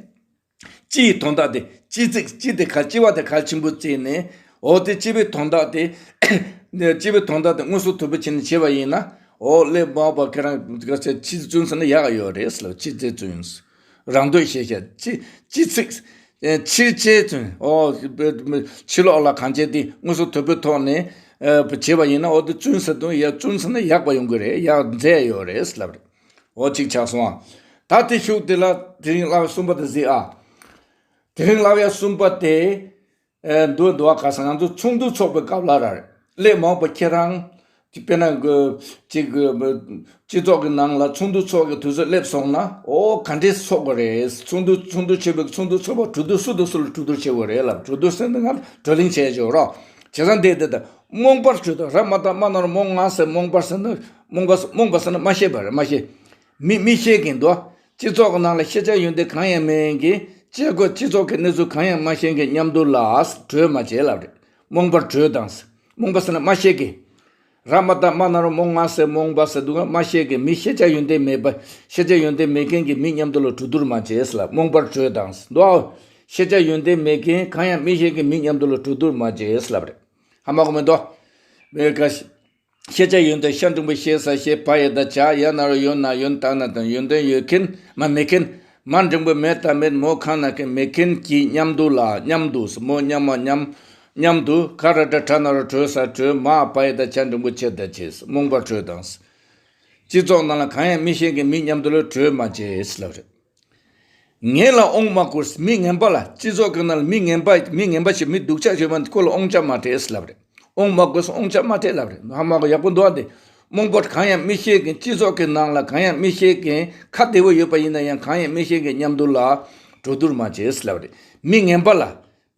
སྤྱི་ཡི་དོན་དག་དེ། སྤྱི་ཚིག་སྤྱི་དེ་གལ། སྤྱི་པ་དེ་གལ་ཆེན་པོ་བརྩིས་ནས། འོ་དེ་སྤྱི་པའི་དོན་དག་དེ། སྤྱི་པའི་དོན་དག་དེ་མངོན་གསལ་དོད་པོ་བྱས་ནས་བྱས་པ་ཡིན་ན། འོ་སླད་མ་འོངས་པ་ཁྱེད་རང་ག་ཚོད་ཕྱི་བཙུན་ཟེར་ན་ཡག་ཡོད་རེད་ཟེར་ལབ། ཕྱི་ཚིག་བཙུན། རང་འདོད་ཞེས་བྱ། སྤྱི། སྤྱི་ཚིག་ཨེ། ཕྱིར་བྱས་བཙུན། ཨོ། ཕྱི་ལོགས་ལ་གང་བྱས་དེ་མངོན་གསལ་དོད་པོའི་ཐོག་ནས་ཨེ་བྱས་པ་ཡིན་ན། འོ་དེ་བཙུན་ཟེར་དུས་ཡ། བཙུན་ཟེར་ན་ཡག་པ་ཡོང་གི་རེད། ཡག་མཛེས་ཡོད་རེད་ལབ་རེད། འོ་གཅིག་ཆགས་སོང་ཨ། ད་དེ་ཤུགས་དེ་ལ་དེ་རིང་བསླབ་པ་གསུམ་པ་དེ་གཟིགས་ཨ། དེ་རིང་བསླབ་པ་གསུམ་པ་དེ། ཨེ། འདུག་འདུག་ག་ས་ང་ཚོ་ཚོགས་འདུ་ཚོགས་པའི་སྐབས་ལ་ར། སླད་མ་འོངས་པ་ཁྱེད་རང་། དཔེར་ན་གི་ཅིག་གི་སྤྱི་ཚོགས་ཀྱི་ནང་ལ་ཚོགས་འདུ་ཚོགས་ཀྱི་དུས་ཚོད་སླེབས་སོང་ན། ཨོ་ག་འདྲས་ཚོགས་དགོས་རེད། ཚོགས་འདུ་ཚོགས་འདུ་བྱེད་པའི་ཚོགས་འདུ་ཚོགས་པ་གྲོས་བསྡུར་སུ་དང་སུ་ལ་གྲོས་བསྡུར་བྱེད་དགོས་རེད་ལབ། གྲོས་བསྡུར་ཟེར་ན་ང་གྲོས་གླེང་བྱས་ཆོག་རོགས། བྱས་ཙང་དེ་དེ་ད་རྨོངས་པར་གྲོས་དང་། ར་མ་བཏགས་རྨ་ན་རོ་རྨོ་ང་ཟེར། རྨོངས་པར་ཟེར་ན། རྨོངས་པ་རྨོངས་པ་ཟེར་ན་མ་ཤེས་པ་རེད། མ་ཤེས། མི་མི་ཤེས་མཁན་འདུག་སྤྱི་ཚོགས་ཀྱི་ནང་ལ་ཤེས་བྱ་ཡོན་ཏན་གང་ཡང་མེད་མཁན་གྱི། སྤྱི་སྒོ་སྤྱི་ཚོགས་ཀྱི་གནས་ཚུལ་གང་ཡང་མ་ཤེས་མཁན་མཉམ་དུ་ལ་གྲོས་མ་བྱེད་ལབ་རེད། རྨོངས་པར་གྲོས་དང་། རྨོངས་པ་ཟེར་ན་མ་ཤེས་མཁན། ར་མ་བཏགས་རྨ་ན་རོ་རྨོ་ང་ཟེར། རྨོངས་པ་ཟེར་དུས་སྒང་མ་ཤེས་མཁན། མི་ཤེས་བྱ་ཡོན་ཏན་མེད་པ། ཤེས་བྱ་ཡོན་ཏན་མེད་མཁན་གྱི་མི་མཉམ་དུ་ལ་གྲོས་བསྡུར་མ་བྱེད་ལབ། རྨོངས་པར་གྲོས་དང་འདུག་ཤེས་བྱ་ཡོན་ཏན་མེད་མཁན། གང་ཡང་མི་ཤེས་མཁན་མི་མཉམ་དུ་ལ་གྲོས་བསྡུར་མ་བྱེད་ལབ་རེད། ཧ་མ་གོ་མི་འདུག་མེད་ཀ་ཤེས་བྱ་ཡོན་ཏན། ཤ་འགྲེང་བུ་ཤེ་ས་ཤེས། བ་ཡ་བཏགས་བྱ། ཡ་ན་རོ་ཡོ་ན་ཡོན། ཏ་ན་བཏགས་ཏ་ན་ཡོན་ཏན་ཡོད་མཁན། མ་མེད་མཁན། མ་འགྲེང་བུ་མེ་ཏ་མེད། མོ་ཁ་ན་མཁན། མེད་མཁན་གྱི་མཉམ་དུ་ལ། མཉམ་དུ། མོ་མཉམ་མ་མཉམ། མཉམ་དུ། ག་ར་བཏགས་གྲ་ན་རོ་གྲོས་ས་གྲོས། མ་བ་ཡ་བཏགས་བྱ་འགྲེང་བུ་བྱེ་ད་བྱེད། རྨོངས་པར་གྲོས་དང་། སྤྱི་ཚོགས་ནང་ལ་གང་ཡང་མི་ཤེས་མཁན་མི་མཉམ་དུ་ལ་གྲོས་མ་བྱེད་ལབ་རེད། ངན་ལ་དབང་མ་བསྐུར། མི་ངན་པ་ལ། སྤྱི་ཚོགས་ཀྱི་ནང་ལ་མི་ངན་པ། མི་ངན་པ་ཞིག་མི་སྡུག་ཅག་ཞིག་ཡོད་པ་ཁོ་ལ་དབང་ཆ་མ་སྤྲད་ལབ་རེད། དབང་མ་བསྐུར། དབང་ཆ་མ་སྤྲད་ལབ་རེད། ཧ་མ་གོ་ཡག་པོ་འདུག་ཨ། འདི་རྨོངས་པ་གང་ཡང་མི་ཤེས་མཁན། སྤྱི་ཚོགས་ཀྱི་ནང་ལ་གང་ཡང་མི་ཤེས་མཁན། ཁ་བདེ་བོ་ཡོད་པ་ཡིན་ན་ཡང་གང་ཡང་མི་ཤེས་མཁན་མཉམ་དུ་ལ་གྲོས་བསྡུར་མ་བྱེད་ལབ་རེད། མི་ངན་པ་ལ།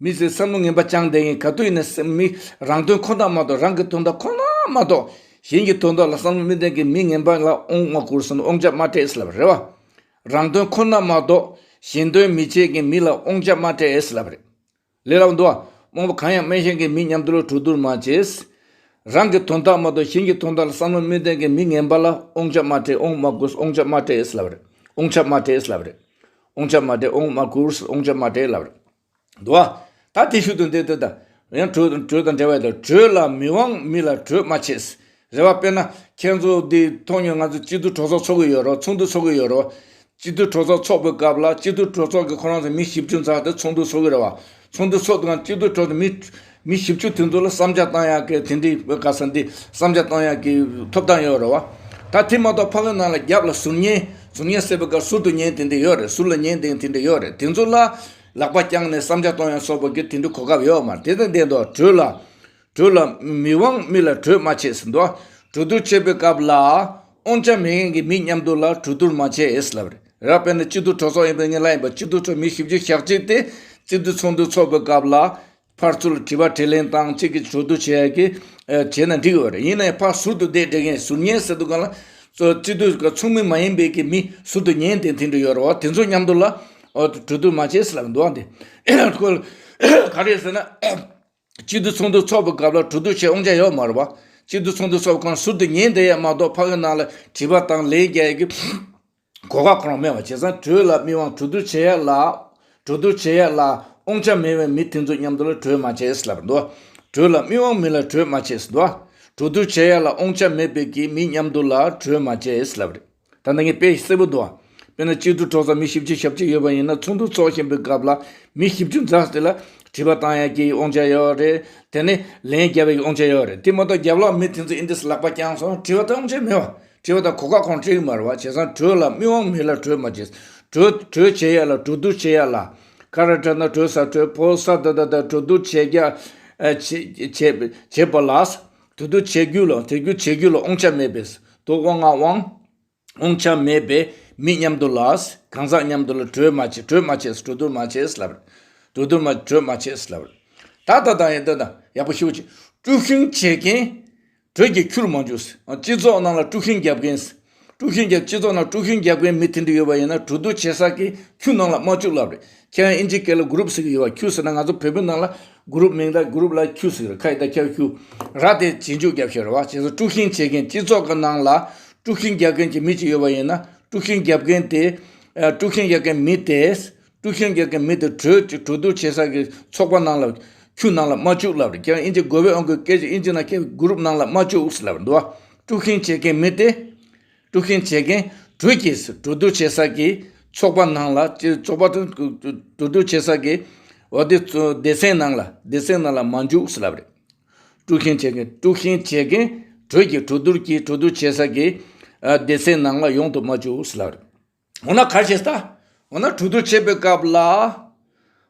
མི་ཚོས་བསམ་བློ་ངན་པ་བཅངས་བསྡད་མཁན། ག་དུས་ཡིན་ན་སེམས་མི་རང་དོན་ཁོ་ན་མ་གཏོགས། རང་གི་དོན་དག་ཁོ་ན་མ་གཏོགས་གཞན་གྱི་དོན་དག་ལ་བསམ་བློ་མི་གཏོང་མཁན་མི་ངན་པ་ལ་དབང་མ་བསྐུར་ཟེར་ན་དབང་ཆ་མ་སྤྲད་ལབ་རེད་བ། རང་དོན་ཁོ་ན་མ་གཏོགས་ གཞན་དོན་མི་བྱེད་མཁན་མི་ལ་དབང་ཆ་མ་སྤྲད་ལབ་རེད། ལས་སླ་པོ་འདུག་ཨ། རྨོངས་པ་གང་ཡང་སྨྲས་ཤེས་མཁན་མི་མཉམ་དུ་ལ་གྲོས་བསྡུར་མ་བྱེད། རང་གི་དོན་དག་མ་གཏོགས་གཞན་གྱི་དོན་དག་ལ་བསམ་བློ་མི་གཏོང་མཁན་མི་ངན་པ་ལ་དབང་ཆ་མ་སྤྲད། དབང་མ་དགོས། དབང་ཆ་མ་སྤྲད་ལབ་རེད། དབང་ཆ་མ་སྤྲད་ལབ་རེད། དབང་ཆ་མ་སྤྲད། དབང་མ་དགོས། དབང་ཆ་མ་སྤྲད་ལབ་རེད། འདུག་ཨ། ད་དེ་ཤུགས་དུ་འདེད་དེ་ད། ཡང་གྲོས་དང་གྲོས་དང་འབྲེལ་བ་དང་། གྲོས་ལ་མི་དབང་མི་ལ་གྲོས་མ་བྱེད། རེད་བ། དཔེར་ན་ཁྱེད་ཚོ་འདི་ཐོག་ཉོ་ང་ཚོ་སྤྱི་འཐུས་གྲོས་ཚོགས་ཚོགས་ཀྱི་ཡོད་རེད། ཚོགས་འདུ་ཚོགས་ཀྱི་ཡོད་རེད། སྤྱི་འཐུས་གྲོས་ཚོགས་ཚོགས་པའི་སྐབས་ལ་སྤྱི་འཐུས་གྲོས་ཚོགས་ཀྱི་ཁོ་རང་ཚོ་མི་བཞི་བཅུ་ཙམ་དེ་ཚོགས་འདུ་ཚོགས་ཀྱི་རེད་བ། ཚོགས་འདུ་ཚོགས་དུས་སྐབས་སྤྱི་འཐུས་གྲོས་ཚོགས་མི་མི་བཞི་བཅུ་དེ་ཚོ་ལ་བསམ་འཆར་བཏང་ཡག་གི་དེ་འདྲའི་ག་ས་འདི་བསམ་འཆར་བཏང་ཡག་གི་ཐོབ་ཐང་ཡོད་རེད་བ། ད་དེ་མ་གཏོགས་ཕ་གི་ནང་ལ་རྒྱབ་ལ་ཟུར་ཉན་ཟུར་ཉན་ཟེར་བའི་སྐབས་ཟུར་དུ་ཉན་དེ་འདྲ་ཡོད་རེད། ཟུར་ལ་ཉན་དེ་དེ་འདྲ་ཡོད་རེད། དེ་ཚོ་ལ་ལག་པ་བརྐྱངས་ནས་བསམ་འཆར་གཏོང་ཡག་སོགས་པ་གི་དེ་འདྲའི་གོ་སྐབས་ཡོད་མ་རེད། དེ་དང་ལྡན་དུ་གྲོས་ལ་གྲོས་ལ་མི་དབང་མི་ལ་གྲོས་མ་བྱེད་ཟེར་འདུག་གྲོས་བསྡུར་བྱེད་པའི་སྐབས་ལ་དབང་ཆ་མེད་མཁན་གྱི་མི་མཉམ་དུ་ལ་གྲོས་བསྡུར་མ་བྱེད་ལབ་རེད། ར་དཔེར་ན་སྤྱི་འཐུས་གྲོས་ཚོགས་ཡིན་པའི་ངེས་ལ་ཡིན་པ། སྤྱི་འཐུས་གྲོས་མི་བཞི་བཅུ་ཞེ་གཅིག་དེ་སྤྱི་འཐུས་ཚོགས་འདུ་ཚོགས་པའི་སྐབས་ལ་ཕར་ཚུར་དྲི་བ་དྲིས་ལན་དང་གཅིག་གིས་གྲོས་བསྡུར་བྱེད་ཡག་གི་ཨ་བྱས་ན་འགྲིག་གི་ཡོད་རེད། ཡིན་ནའི་ཕར་ཟུར་དུ་བསྡད་བསྡད་མཁན་ཟུར་ཉན་ཟེར་དུས་སྒང་ལ་སྤྱི་འཐུས་ཚོགས་མི་མ་ཡིན་པའི་གི་མི་ཟུར་དུ་ཉན་དེ་དེ་འདྲ་ཡོད་རེད་བ། དེ་ཚོ་མཉམ་དུ་ལ་ཨོ་གྲོས་བསྡུར་མ་བྱེད་ཟེར་ལབ་འདུག་ཨ། འདི་ཁོ་ག་རེ་ཟེར་ན། སྤྱི་འཐུས་ཚོགས་འདུ་ཚོགས་པའི་སྐབས་ལ་གྲོས་བསྡུར་བྱེད་དབང་ཆ་ཡོད་མ་རེད་བ། སྤྱི་འཐུས་ཚོགས་འདུ་ཚོགས་པའི་སྐབས་ཟུར་དུ་ཉན་བསྡད་ཡག་མ་གཏོགས་ཕ་གི་ནང་ལ་དྲི་བ་དང་ལན་རྒྱག་ཡག་གི་གོ་སྐབས་ཁོ་རང་མེད་པ། བྱས་ཙང་གྲོས་ལ་མི་དབང་གྲོས་བསྡུར་བྱེད་ཡག་ལ་གྲོས་བསྡུར་བྱེད་ཡག་ལ་དབང་ཆ་མེད་པའི་མི་དེ་ཚོ་མཉམ་དུ་ལ་གྲོས་མ་བྱེད་ལབ་འདུག་གྲོས་ལ་མི་དབང་མི་ལ་གྲོས་མ་བྱེད་འདུག་གྲོས་བསྡུར་བྱེད་ཡག་ལ་དབང་ཆ་མེད་པའི་གི་མི་མཉམ་དུ་ལ་གྲོས་མ་བྱེད་ལབ་རེད། ད་ནི་ངས་དཔེ་གསལ་པོ་འདུག་དཔེར་ན་སྤྱི་འཐུས་གྲོས་ཚོགས་མི་བཞི་བཅུ་ཞེ་གཅིག་ཡོད་པ་ཡིན་ན། ཚོགས་འདུ་ཚོགས་བཞིན་པའི་སྐབས་ལ་མི་བཞི་བཅུ་ཙམ་དེ་ལ་དྲི་བ་བཏང་ཡག་གི་དབང་ཆ་ཡོད་རེད། དེ་ནས་ལན་རྒྱབ་པའི་དབང་ཆ་ཡོད་རེད། དེ་མ་གཏོགས་རྒྱབ་ལོགས་མི་དེ་ཚོ་ཨིན་དིས་ལག་པ་བརྐྱངས་སོང་། དྲི་བ་དང་དབང་ཆ་མེད་པ། དྲི་བ་དང་གོ་སྐབས་ཁོང་སྤྲད་ཀྱི་མ་རེད་བ། བྱས་ཙང་གྲོས་ལ་མི་དབང་མི་ལ་གྲོས་མ་བྱེད། གྲོས་གྲོས་བྱེད་ཡག་ལ་གྲོས་བསྡུར་བྱེད་ཡག་ལ་ཁ་ར་ཁྲ་ན་གྲོས་ས་གྲོས་ཕོ་ས་ད་ད་ད་གྲོས་བསྡུར་བྱེད་རྒྱ་ཨ་བྱེད་བྱེད་བྱེད་པ་ལ་གྲོས་བསྡུར་བྱེད་རྒྱུ་ལ་དེ་རྒྱུ་བྱེད་རྒྱུ་ལ་དབང་ཆ་མེད་པས་དོ་དབང་ང་དབང་། དབང་ཆ་མེད་པའི་མི་མཉམ་དུ་ལ་གང་ཟག་མཉམ་དུ་ལ་གྲོས་མ་བྱེད། གྲོས་མ་བྱེད། གྲོས་བསྡུར་མ་བྱེད་ལབ་རེད། གྲོས་བསྡུར་མ་གྲོས་མ་བྱེད་ལབ་རེད། ད་ད་ད་ཡིན་ད་ད་ཡག་པོ་ཞུ་ཅིག་དཀྲུག་ཤིང་བྱེད་མཁན་གྲོས་ཀྱི་ཁྱུར་མ་འཇུག་སྤྱི་ཚོགས་ནང་ལ་དཀྲུག་ཤིང་རྒྱབ་མཁན། དཀྲུག་ཤིང་རྒྱབ་སྤྱི་ཚོགས་ནང་དཀྲུག་ཤིང་རྒྱབ་མཁན་མི་དེ་འདྲ་ཡོད་པ་ཡིན་ན་གྲོས་བསྡུར་བྱེད་ས་གི་ཁྱུ་ནང་ལ་མ་བཅུག་ལབ་རེད། ཁྱེད་རང་ཨིན་ཇི་སྐད་ལ་གུ་རུབ་ཟེར་གི་ཡོད་བ། ཁྱུ་ཟེར་ན་ང་ཚོ་བོད་པའི་ནང་ལ་གུ་རུབ་མིང་ད་གུ་རུབ་ལ་ཁྱུ་ཟེར་གི་རེད། ཁ་ཡི་ད་ཁྱབ་ཁྱུ་ར་དེ་རྗེས་འཇུག་རྒྱབ་ཤེས་རེད་བ། བྱས་ཙང་དཀྲུག་ཤིང་བྱེད་མཁན་སྤྱི་ཚོགས་ཀྱི་ནང་ལ་དཀྲུག་ཤིང་རྒྱག་མཁན་གྱི་མི་གཅིག་ཡོད་པ་ཡིན་ན་དཀྲུག་ཤིང་རྒྱབ་མཁན་དེ་ཨ་དཀྲུག་ཤིང་རྒྱག་མཁན་མི་དེ་དཀྲུག་ཤིང་རྒྱག་མཁན་མི་དེ་གྲོས་གྲོས་བསྡུར་བྱེད་ས་གི་ཚོགས་པ་ནང་ལ་ཁྱུ་ནང་ལ་མ་བཅུག་ལབ་རེད། ཁྱེད་རང་ཨིན་ཇི་གོ་བའི་ཨང་ཀི་སྐད་ཆ་ཨིན་ཇི་ནང་སྐད་གུ་རུབ་ནང་ལ་མ་བཅུག་ལབ་རེད་འདུག་བ། དཀྲུག་ཤིང་བྱེད་མཁན་མི་དེ། དཀྲུག་ཤིང་བྱེད་མཁན་གྲོས་ཀྱིས་གྲོས་བསྡུར་བྱེད་ས་ཀྱི་ཚོགས་པ་ནང་ལ་ཅི་ཚོགས་པ་དང་གྲོས་བསྡུར་བྱེད་ས་ཀྱི་འོ་དེ་ཚོ་སྡེ་ཚན་ནང་ལ་སྡེ་ཚན་ནང་ལ་མ་འཇུག་ཟེར་ལབ་རེད། དཀྲུག་ཤིང་བྱེད་མཁན་དཀྲུག་ཤིང་བྱེད་མཁན་གྲོས་ཀྱིས་གྲོས་བསྡུར་གྱིས་གྲོས་བསྡུར་བྱེད་ས་ཀྱི་ཨ་སྡེ་ཚན་ནང་ལ་ཡོང་དུ་མ་བཅུག་ཟེར་ལབ་རེད། འོ་ན་ག་རེ་བྱེད་ས། འོ་ན་གྲོས་བསྡུར་བྱེད་པའི་སྐབས་ལ།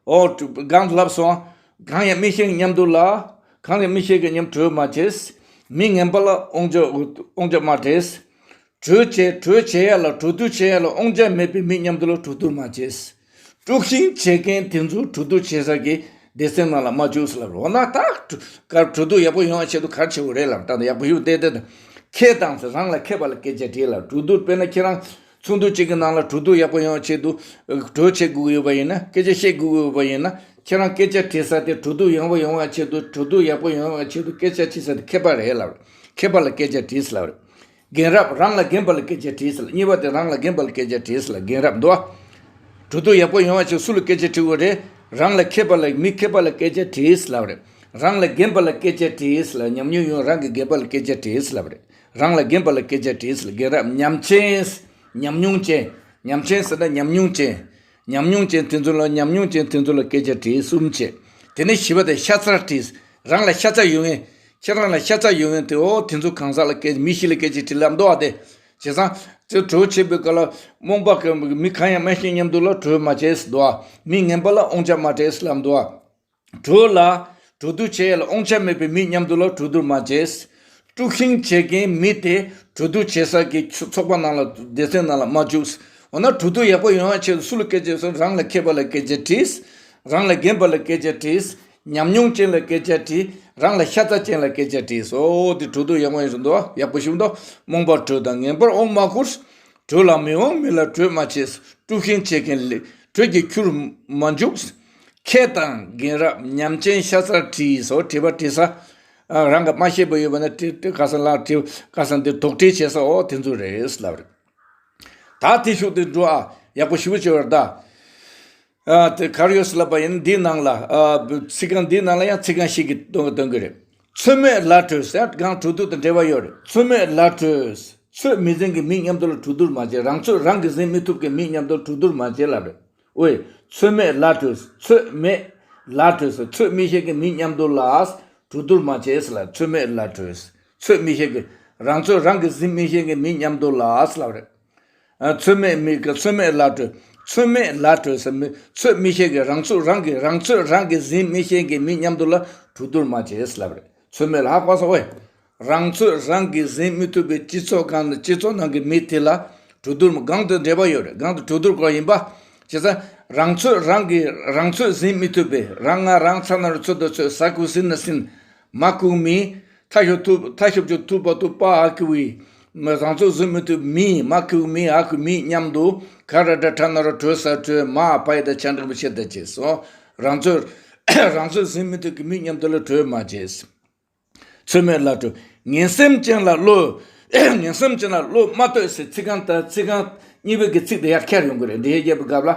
ཨོ། གང་ལབ་སོང་། གང་ཡང་མི་ཤེས་མཉམ་དུ་ལ། གང་ཡང་མི་ཤེས་ཀྱི་མཉམ་གྲོས་མ་བྱེད། མི་ངན་པ་ལ་དབང་ཆ་དབང་ཆ་མ་སྤྲད། གྲོས་བྱེད་གྲོས་བྱེད་ཡ་ལ་གྲོས་བསྡུར་བྱེད་ཡ་ལ་དབང་ཆ་མེད་པའི་མི་མཉམ་དུ་ལ་གྲོས་བསྡུར་མ་བྱེད། དཀྲུག་ཤིང་བྱེད་མཁན་དེ་ཚོ་གྲོས་བསྡུར་བྱེད་ས་གི་སྡེ་ཚན་ནང་ལ་མ་བཅུག་ཟེར་ལབ་རེད། འོ་ན་ད་གྲོས་བསྡུར་ཡག་པོ་ཡོང་བ་ཆེད་དུ་ག་རེ་བྱེད་དགོས་རེད་ལབ་ད་ཡག་པོ་ཞུ་བསྡད་དེ་ད་ཁེ་དང་ཟེར་རང་ལ་ཁེ་བ་ལ་སྐད་ཆ་དྲིས་ལབ་གྲོས་བསྡུར་དཔེར་ན་ཁྱེད་རང་། ཚོགས་འདུ་གཅིག་གི་ནང་ལ་གྲོས་བསྡུར་ཡག་པོ་ཡོང་བའི་ཆེད་དུ། གྲོས་བྱེད་དགོས་ཀྱི་ཡོད་པ་ཡིན་ན་སྐད་ཆ་བཤད་དགོས་ཀྱི་ཡོད་པ་ཡིན་ན་ཁྱེད་རང་སྐད་ཆ་དྲིས་ས་དེ་གྲོས་བསྡུར་ཡག་པོ་ཡོང་བའི་ཆེད་དུ་གྲོས་བསྡུར་ཡག་པོ་ཡོང་བའི་ཆེད་དུ་སྐད་ཆ་དྲིས་ས་དེ་མཁས་པ་རེད་ལབ་རེད། མཁས་པ་ལ་སྐད་ཆ་དྲིས་ལབ་རེད། རྒན་རབས་རང་ལ་རྒན་པ་ལ་སྐད་ཆ་དྲིས་ལབ་གཉིས་པ་དེ་རང་ལ་རྒན་པ་ལ་སྐད་ཆ་དྲིས་ལབ་རྒན་རབས་འདུག་ཨ། གྲོས་བསྡུར་ཡག་པོ་ཡོང་བའི་ཆེད་སུ་ལ་སྐད་ཆ་དྲི་དགོས་རེད། རང་ལ་མཁས་པ་ལ་མི་མཁས་པ་ལ་སྐད་ཆ་དྲིས་ལབ་རེད། རང་ལ་རྒན་པ་ལ་སྐད་ཆ་དྲིས་ལབ་ཉམས་མྱོང་ཡོད་རང་གི་རྒན་པ་ལ་སྐད་ཆ་དྲིས་ལབ་རེད། རང་ལ་རྒན་པ་ལ་སྐད་ཆ་དྲིས་ལ་རྒན་རབས་ཉམས་ཆེན། ཉམས་མྱོང་ཅན། ཉམས་ཆེན་ཟེར་ན་ཉམས་མྱོང་ཅན། ཉམས་མྱོང་ཅན་དེ་ཚོ་ལ་ཉམས་མྱོང་ཅན་དེ་ཚོ་ལ་སྐད་ཆ་དྲིས་གསུམ་བྱས། དེ་ནས་བཞི་པ་དེ་ཤ་ཚ་དྲིས། རང་ལ་ཤ་ཚ་ཡོད་མཁན། ཁྱེད་རང་ལ་ཤ་ཚ་ཡོད་མཁན་དེ་འོ་དེ་ཚོ་གང་ཟག་ལ་སྐད་མི་བཞི་ལ་སྐད་ཆ་དྲིས་ལབ་འདུག་ཨ་དེ། བྱས་ཙང་། དེ་གྲོས་བྱེད་པའི་སྐབས་ལ་རྨོངས་པ་གི་མི་གང་ཡང་མ་ཤེས་མཉམ་དུ་ལ་གྲོས་མ་བྱས་འདུག་ཨ། མི་ངན་པ་ལ་དབང་ཆ་མ་སྤྲད་ལབ་འདུག་ཨ། གྲོས་ལ། གྲོས་བསྡུར་བྱེད་ཡ་ལ་དབང་ཆ་མེད་པའི་མི་མཉམ་དུ་ལ་གྲོས་བསྡུར་མ་བྱེད། དཀྲུག་ཤིང་བྱེད་མཁན་མི་དེ་གྲོས་བསྡུར་བྱེད་ས་གི་ཚོགས་པ་ནང་ལ་སྡེ་ཚན་ནང་ལ་མ་བཅུག་འོ་ན་གྲོས་བསྡུར་ཡག་པོ་ཡོང་བ་ཆེད་དུ་སུ་ལ་སྐད་ཆ་ཟེར་རང་ལ་མཁས་པ་ལ་སྐད་ཆ་དྲིས། རང་ལ་རྒན་པ་ལ་སྐད་ཆ་དྲིས། ཉམས་མྱོང་ཅན་ལ་སྐད་ཆ་དྲིས། རང་ལ་ཤ་ཚ་ཅན་ལ་སྐད་ཆ་དྲིས། འོ་དེ་གྲོས་བསྡུར་ཡག་པོ་ཡོང་ས་འདུག་ཡག་པོ་ཞིག་འདུག་རྨོངས་པ་གྲོས་དང་ངན་པར་དབང་མ་བསྐུར། གྲོས་ལ་མི་དབང་མི་ལ་གྲོས་མ་བྱེད། དཀྲུག་ཤིང་བྱེད་མཁན་ལ་ དྲོད་ཀྱི་ཁྱུར་མ་འཇུག་ཁེ་དང་རྒན་རབས་ཉམས་ཅན་ཤ་ཚར་བྲིས་སོ། བྲིས་པ་བྲིས་ས། ཨ། རང་གི་མ་ཤེས་པ་ཡོད་པ་ན་བྲིས་བྲིས་ཁ་སང་ལ་བྲིས་ཁ་སང་འདི་དོགས་འདྲི་བྱེད་ས་འོ་དེ་ཚོ་རེད་ལབ་རེད། ད་དེ་ཤུགས་དེ་འགྲོ་ཨ། ཡག་པོ་ཞུ་བྱེད་པར་ད། ཨ། དེ་གར་ཡོད་ལབ་པ་ཡིན་འདིའི་ནང་ལ། ཨ། ཚིག་རྐང་འདིའི་ནང་ལ་ཡང་ཚིག་རྐང་ཞིག་གི་དོན་དོན་གྱི་རེད། ཚོད་མེད་ལ་བྲོས་ཟེར་གང་གྲོས་བསྡུར་དང་འབྲེལ་བ་ཡོད་རེད། ཚོད་མེད་ལ་བྲོས། ཚོད་མི་ཟིན་གྱི་མི་མཉམ་དུ་ལ་གྲོས་བསྡུར་མ་བྱེད། རང་ཚོད་རང་གིས་ཟིན་མི་ཐུབ་ཀྱི་མི་མཉམ་དུ་གྲོས་བསྡུར་མ་བྱེད་ལབ་རེད། ཨོའི། ཚོད་མེད་ལ་བྲོས། ཚོད་མེད་ལ་བྲོས། ཚོད་མི་ཤེས་ཀྱི་མི་མཉམ་དུ་ལ་གྲོས་བསྡུར་མ་བྱེད་ལ། ཚོད་མེད་ལ་བྲོས། ཚོད་མི་ཤེས་ཀྱི། རང་ཚོད་རང་གིས་ཟིན་མི་ཤེས་ཀྱི་མི་མཉམ་དུ་ལ་ལབ་རེད། ཨ། ཚོད་མེད་མི་གི་ཚོད་མེད་ལ་བྲོས། ཚོད་མེད་ལ་བྲོས་ཟེར་མི་ཚོད་མི་ཤེས་ཀྱི། རང་ཚོད་རང་གིས་རང་ཚོད་རང་གིས་ཟིན་མི་ཤེས་ཀྱི་མི་མཉམ་དུ་ལ་གྲོས་བསྡུར་མ་བྱེད་ལབ་རེད། ཚོད་མེད་ལ་ཧ་གོ་སོང་ཨེ། རང་ཚོད་རང་གིས་ཟིན་མི་ཐུབ་པའི་སྤྱི་ཚོགས་སྒང་ལ་སྤྱི་ཚོགས་ནང་གི་མི་དེ་ལ་གྲོས་བསྡུར་སྒང་དུ་འབྲེལ་བ་ཡོད་རེད། སྒང་དུ་གྲོས་བསྡུར་སྐོར་ཡིན་པ། བྱས་ཙང་རང་ཚོད་རང་གིས་རང་ཚོད་ཟིན་མི་ཐུབ་པའི། རང་ང་རང་ཚ་ན་རུ་ཚོད་དུ་ཚོད། ཟ་ཁུ་ཟིན་ན་ཟིན། མ་ཁུག་མི། ཐ་ཤོབ་ཐུབ་ཐ་ཤོབ་ཆུ་ཐུབ་པ་ཐུབ་པ་ཨ་ཁུ་བི། མ་རང་ཚོད་ཟིན་མི་ཐུབ་མི། མ་ཁུག་མི་ཨ་ཁུ་མི་མཉམ་དུ་ག་ར་འདྲ་ཁྲ་ན་རུ་གྲོས་ས་གྲོས། མ་ཕ་ཡི་ད་ཆ་འགྲིག་པོ་བྱེད་ད་བྱེད་སོ། རང་ཚོད་རང་ཚོད་ཟིན་མི་ཐུབ་ཀྱི་མི་མཉམ་དུ་ལ་གྲོས་མ་བྱེད། ཚོད་མེད་ལ་གྲོས། ངན་སེམས་ཅན་ལ་བློ། ངན་སེམས་ཅན་ལ་བློ་མ་གཏོད་ཟེར་ཚིག་རྐང་དང་ཚིག་རྐང་གཉིས་པའི་གི་ཚིག་དེ་ཡར་ཁྱེར་ཡོང་གི་རེད། འགྲེལ་བཤད་རྒྱབ་པའི་སྐབས་ལ།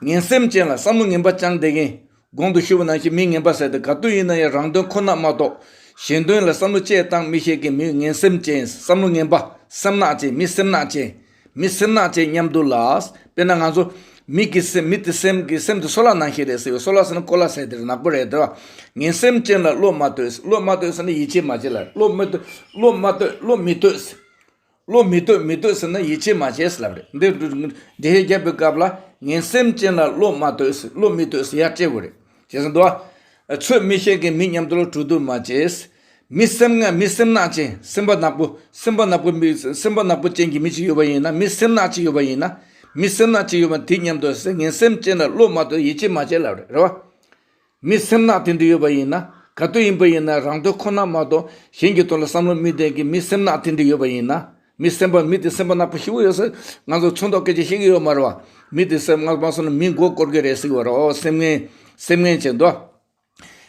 ངན་སེམས་ཅན་ལ་བསམ་བློ་ངན་པ་བཅངས་བསྡད་མཁན། གོང་དུ་ཞུས་པ་ནང་བཞིན་མི་ངན་པ་ཟེར་དེ་ག་དུས་ཡིན་ན་ཡང་རང་དོན་ཁོ་ན་མ་གཏོགས་གཞན་དོན་ལ་བསམ་བློ་ཅིག་བཏང་མི་ཤེས་མཁན་མི་ངན་སེམས་ཅན། བསམ་བློ་ངན་པ། སེམས་ནག་ཅན། མི་སེམས་ནག་ཅན། མི་སེམས་ནག་ཅན་མཉམ་དུ་ལ། དཔེར་ན་ང་ཚོ་མི་གི་སེམས། མི་དེ་སེམས་ཀྱི་སེམས་དེ་སོལ་བ་ནང་བཞིན་རེད་ཟེར་བའི། སོལ་བ་ཟེར་ན་ཀོ་ལ་ཟེར་དེ་རེད། ནག་པོ་རེད་དེ་བ། ངན་སེམས་ཅན་ལ་བློ་མ་གཏོད། བློ་མ་གཏོད་ཟེར་ན་ཡིད་ཆེས་མ་བྱེད་ལ། བློ་མི་གཏོད། བློ་མ་གཏོད། བློ་མི་གཏོད། བློ་མི་གཏོད། མི་གཏོད་ཟེར་ན་ཡིད་ཆེས་མ་བྱེད་ཟེར་ལབ་རེད། འདི་འགྲེལ་བཤད་རྒྱབ་པའི་སྐབས་ལ་ངན་སེམས་ཅན་ལ་བློ་མ་གཏོད། བློ་མི་གཏོད་ཟེར་ཡར་བཅད་དགོས་རེད། བྱས་ཙང་འདུག་ཨ། ཚོད་མི་ཤེས་མཁན་མི་མཉམ་དུ་ལ་གྲོས་བསྡུར་མ་བྱེད། མི་སེམས་ནག་མི་སེམས་ནག་ཅན། སེམས་པ་ནག་པོ། སེམས་པ་ནག་པོ་མི། སེམས་པ་ནག་པོ་ཅན་གྱི་མི་གཅིག་ཡོད་པ་ཡིན་ན། མི་སེམས་ནག་ཅིག་ཡོད་པ་ཡིན་ན། མི་སེམས་ནག་ཅིག་ཡོད་པ་དེ་མཉམ་དུ་ཟེར། ངན་སེམས་ཅན་ལ་བློ་མ་གཏོད། ཡིད་ཆེས་མ་བྱེད་ལབ་རེད། རེད་བ། མི་སེམས་ནག་དེ་འདྲ་ཡོད་པ་ཡིན་ན། ག་དུས་ཡིན་པ་ཡིན་ན་རང་དོན་ཁོ་ན་མ་གཏོགས་གཞན་གྱི་དོན་ལ་བསམ་བློ་མི་གཏོང་མཁན་གྱི་མི་སེམས་ནག་དེ་འདྲ་ཡོད་པ་ཡིན་ན། མི་སེམས་པ། མི་དེ་སེམས་པ་ནག་པོ་ཞེ་པོ་ཡོད་ཟེར། ང་ཚོ་ཚོན་མདོག་སྐད་ཆ་བཤད་ཀྱི་ཡོད་མ་རེད་བ། མི་དེ་སེམས། ང་ཚོ་ནི་མི་མགོ་སྐོར་གྱི་རེད་ཟེར་གྱི་ཡོད་རེད། ཨོ། སེམས་ངན། སེམས་ངན་བྱེད་འདུག་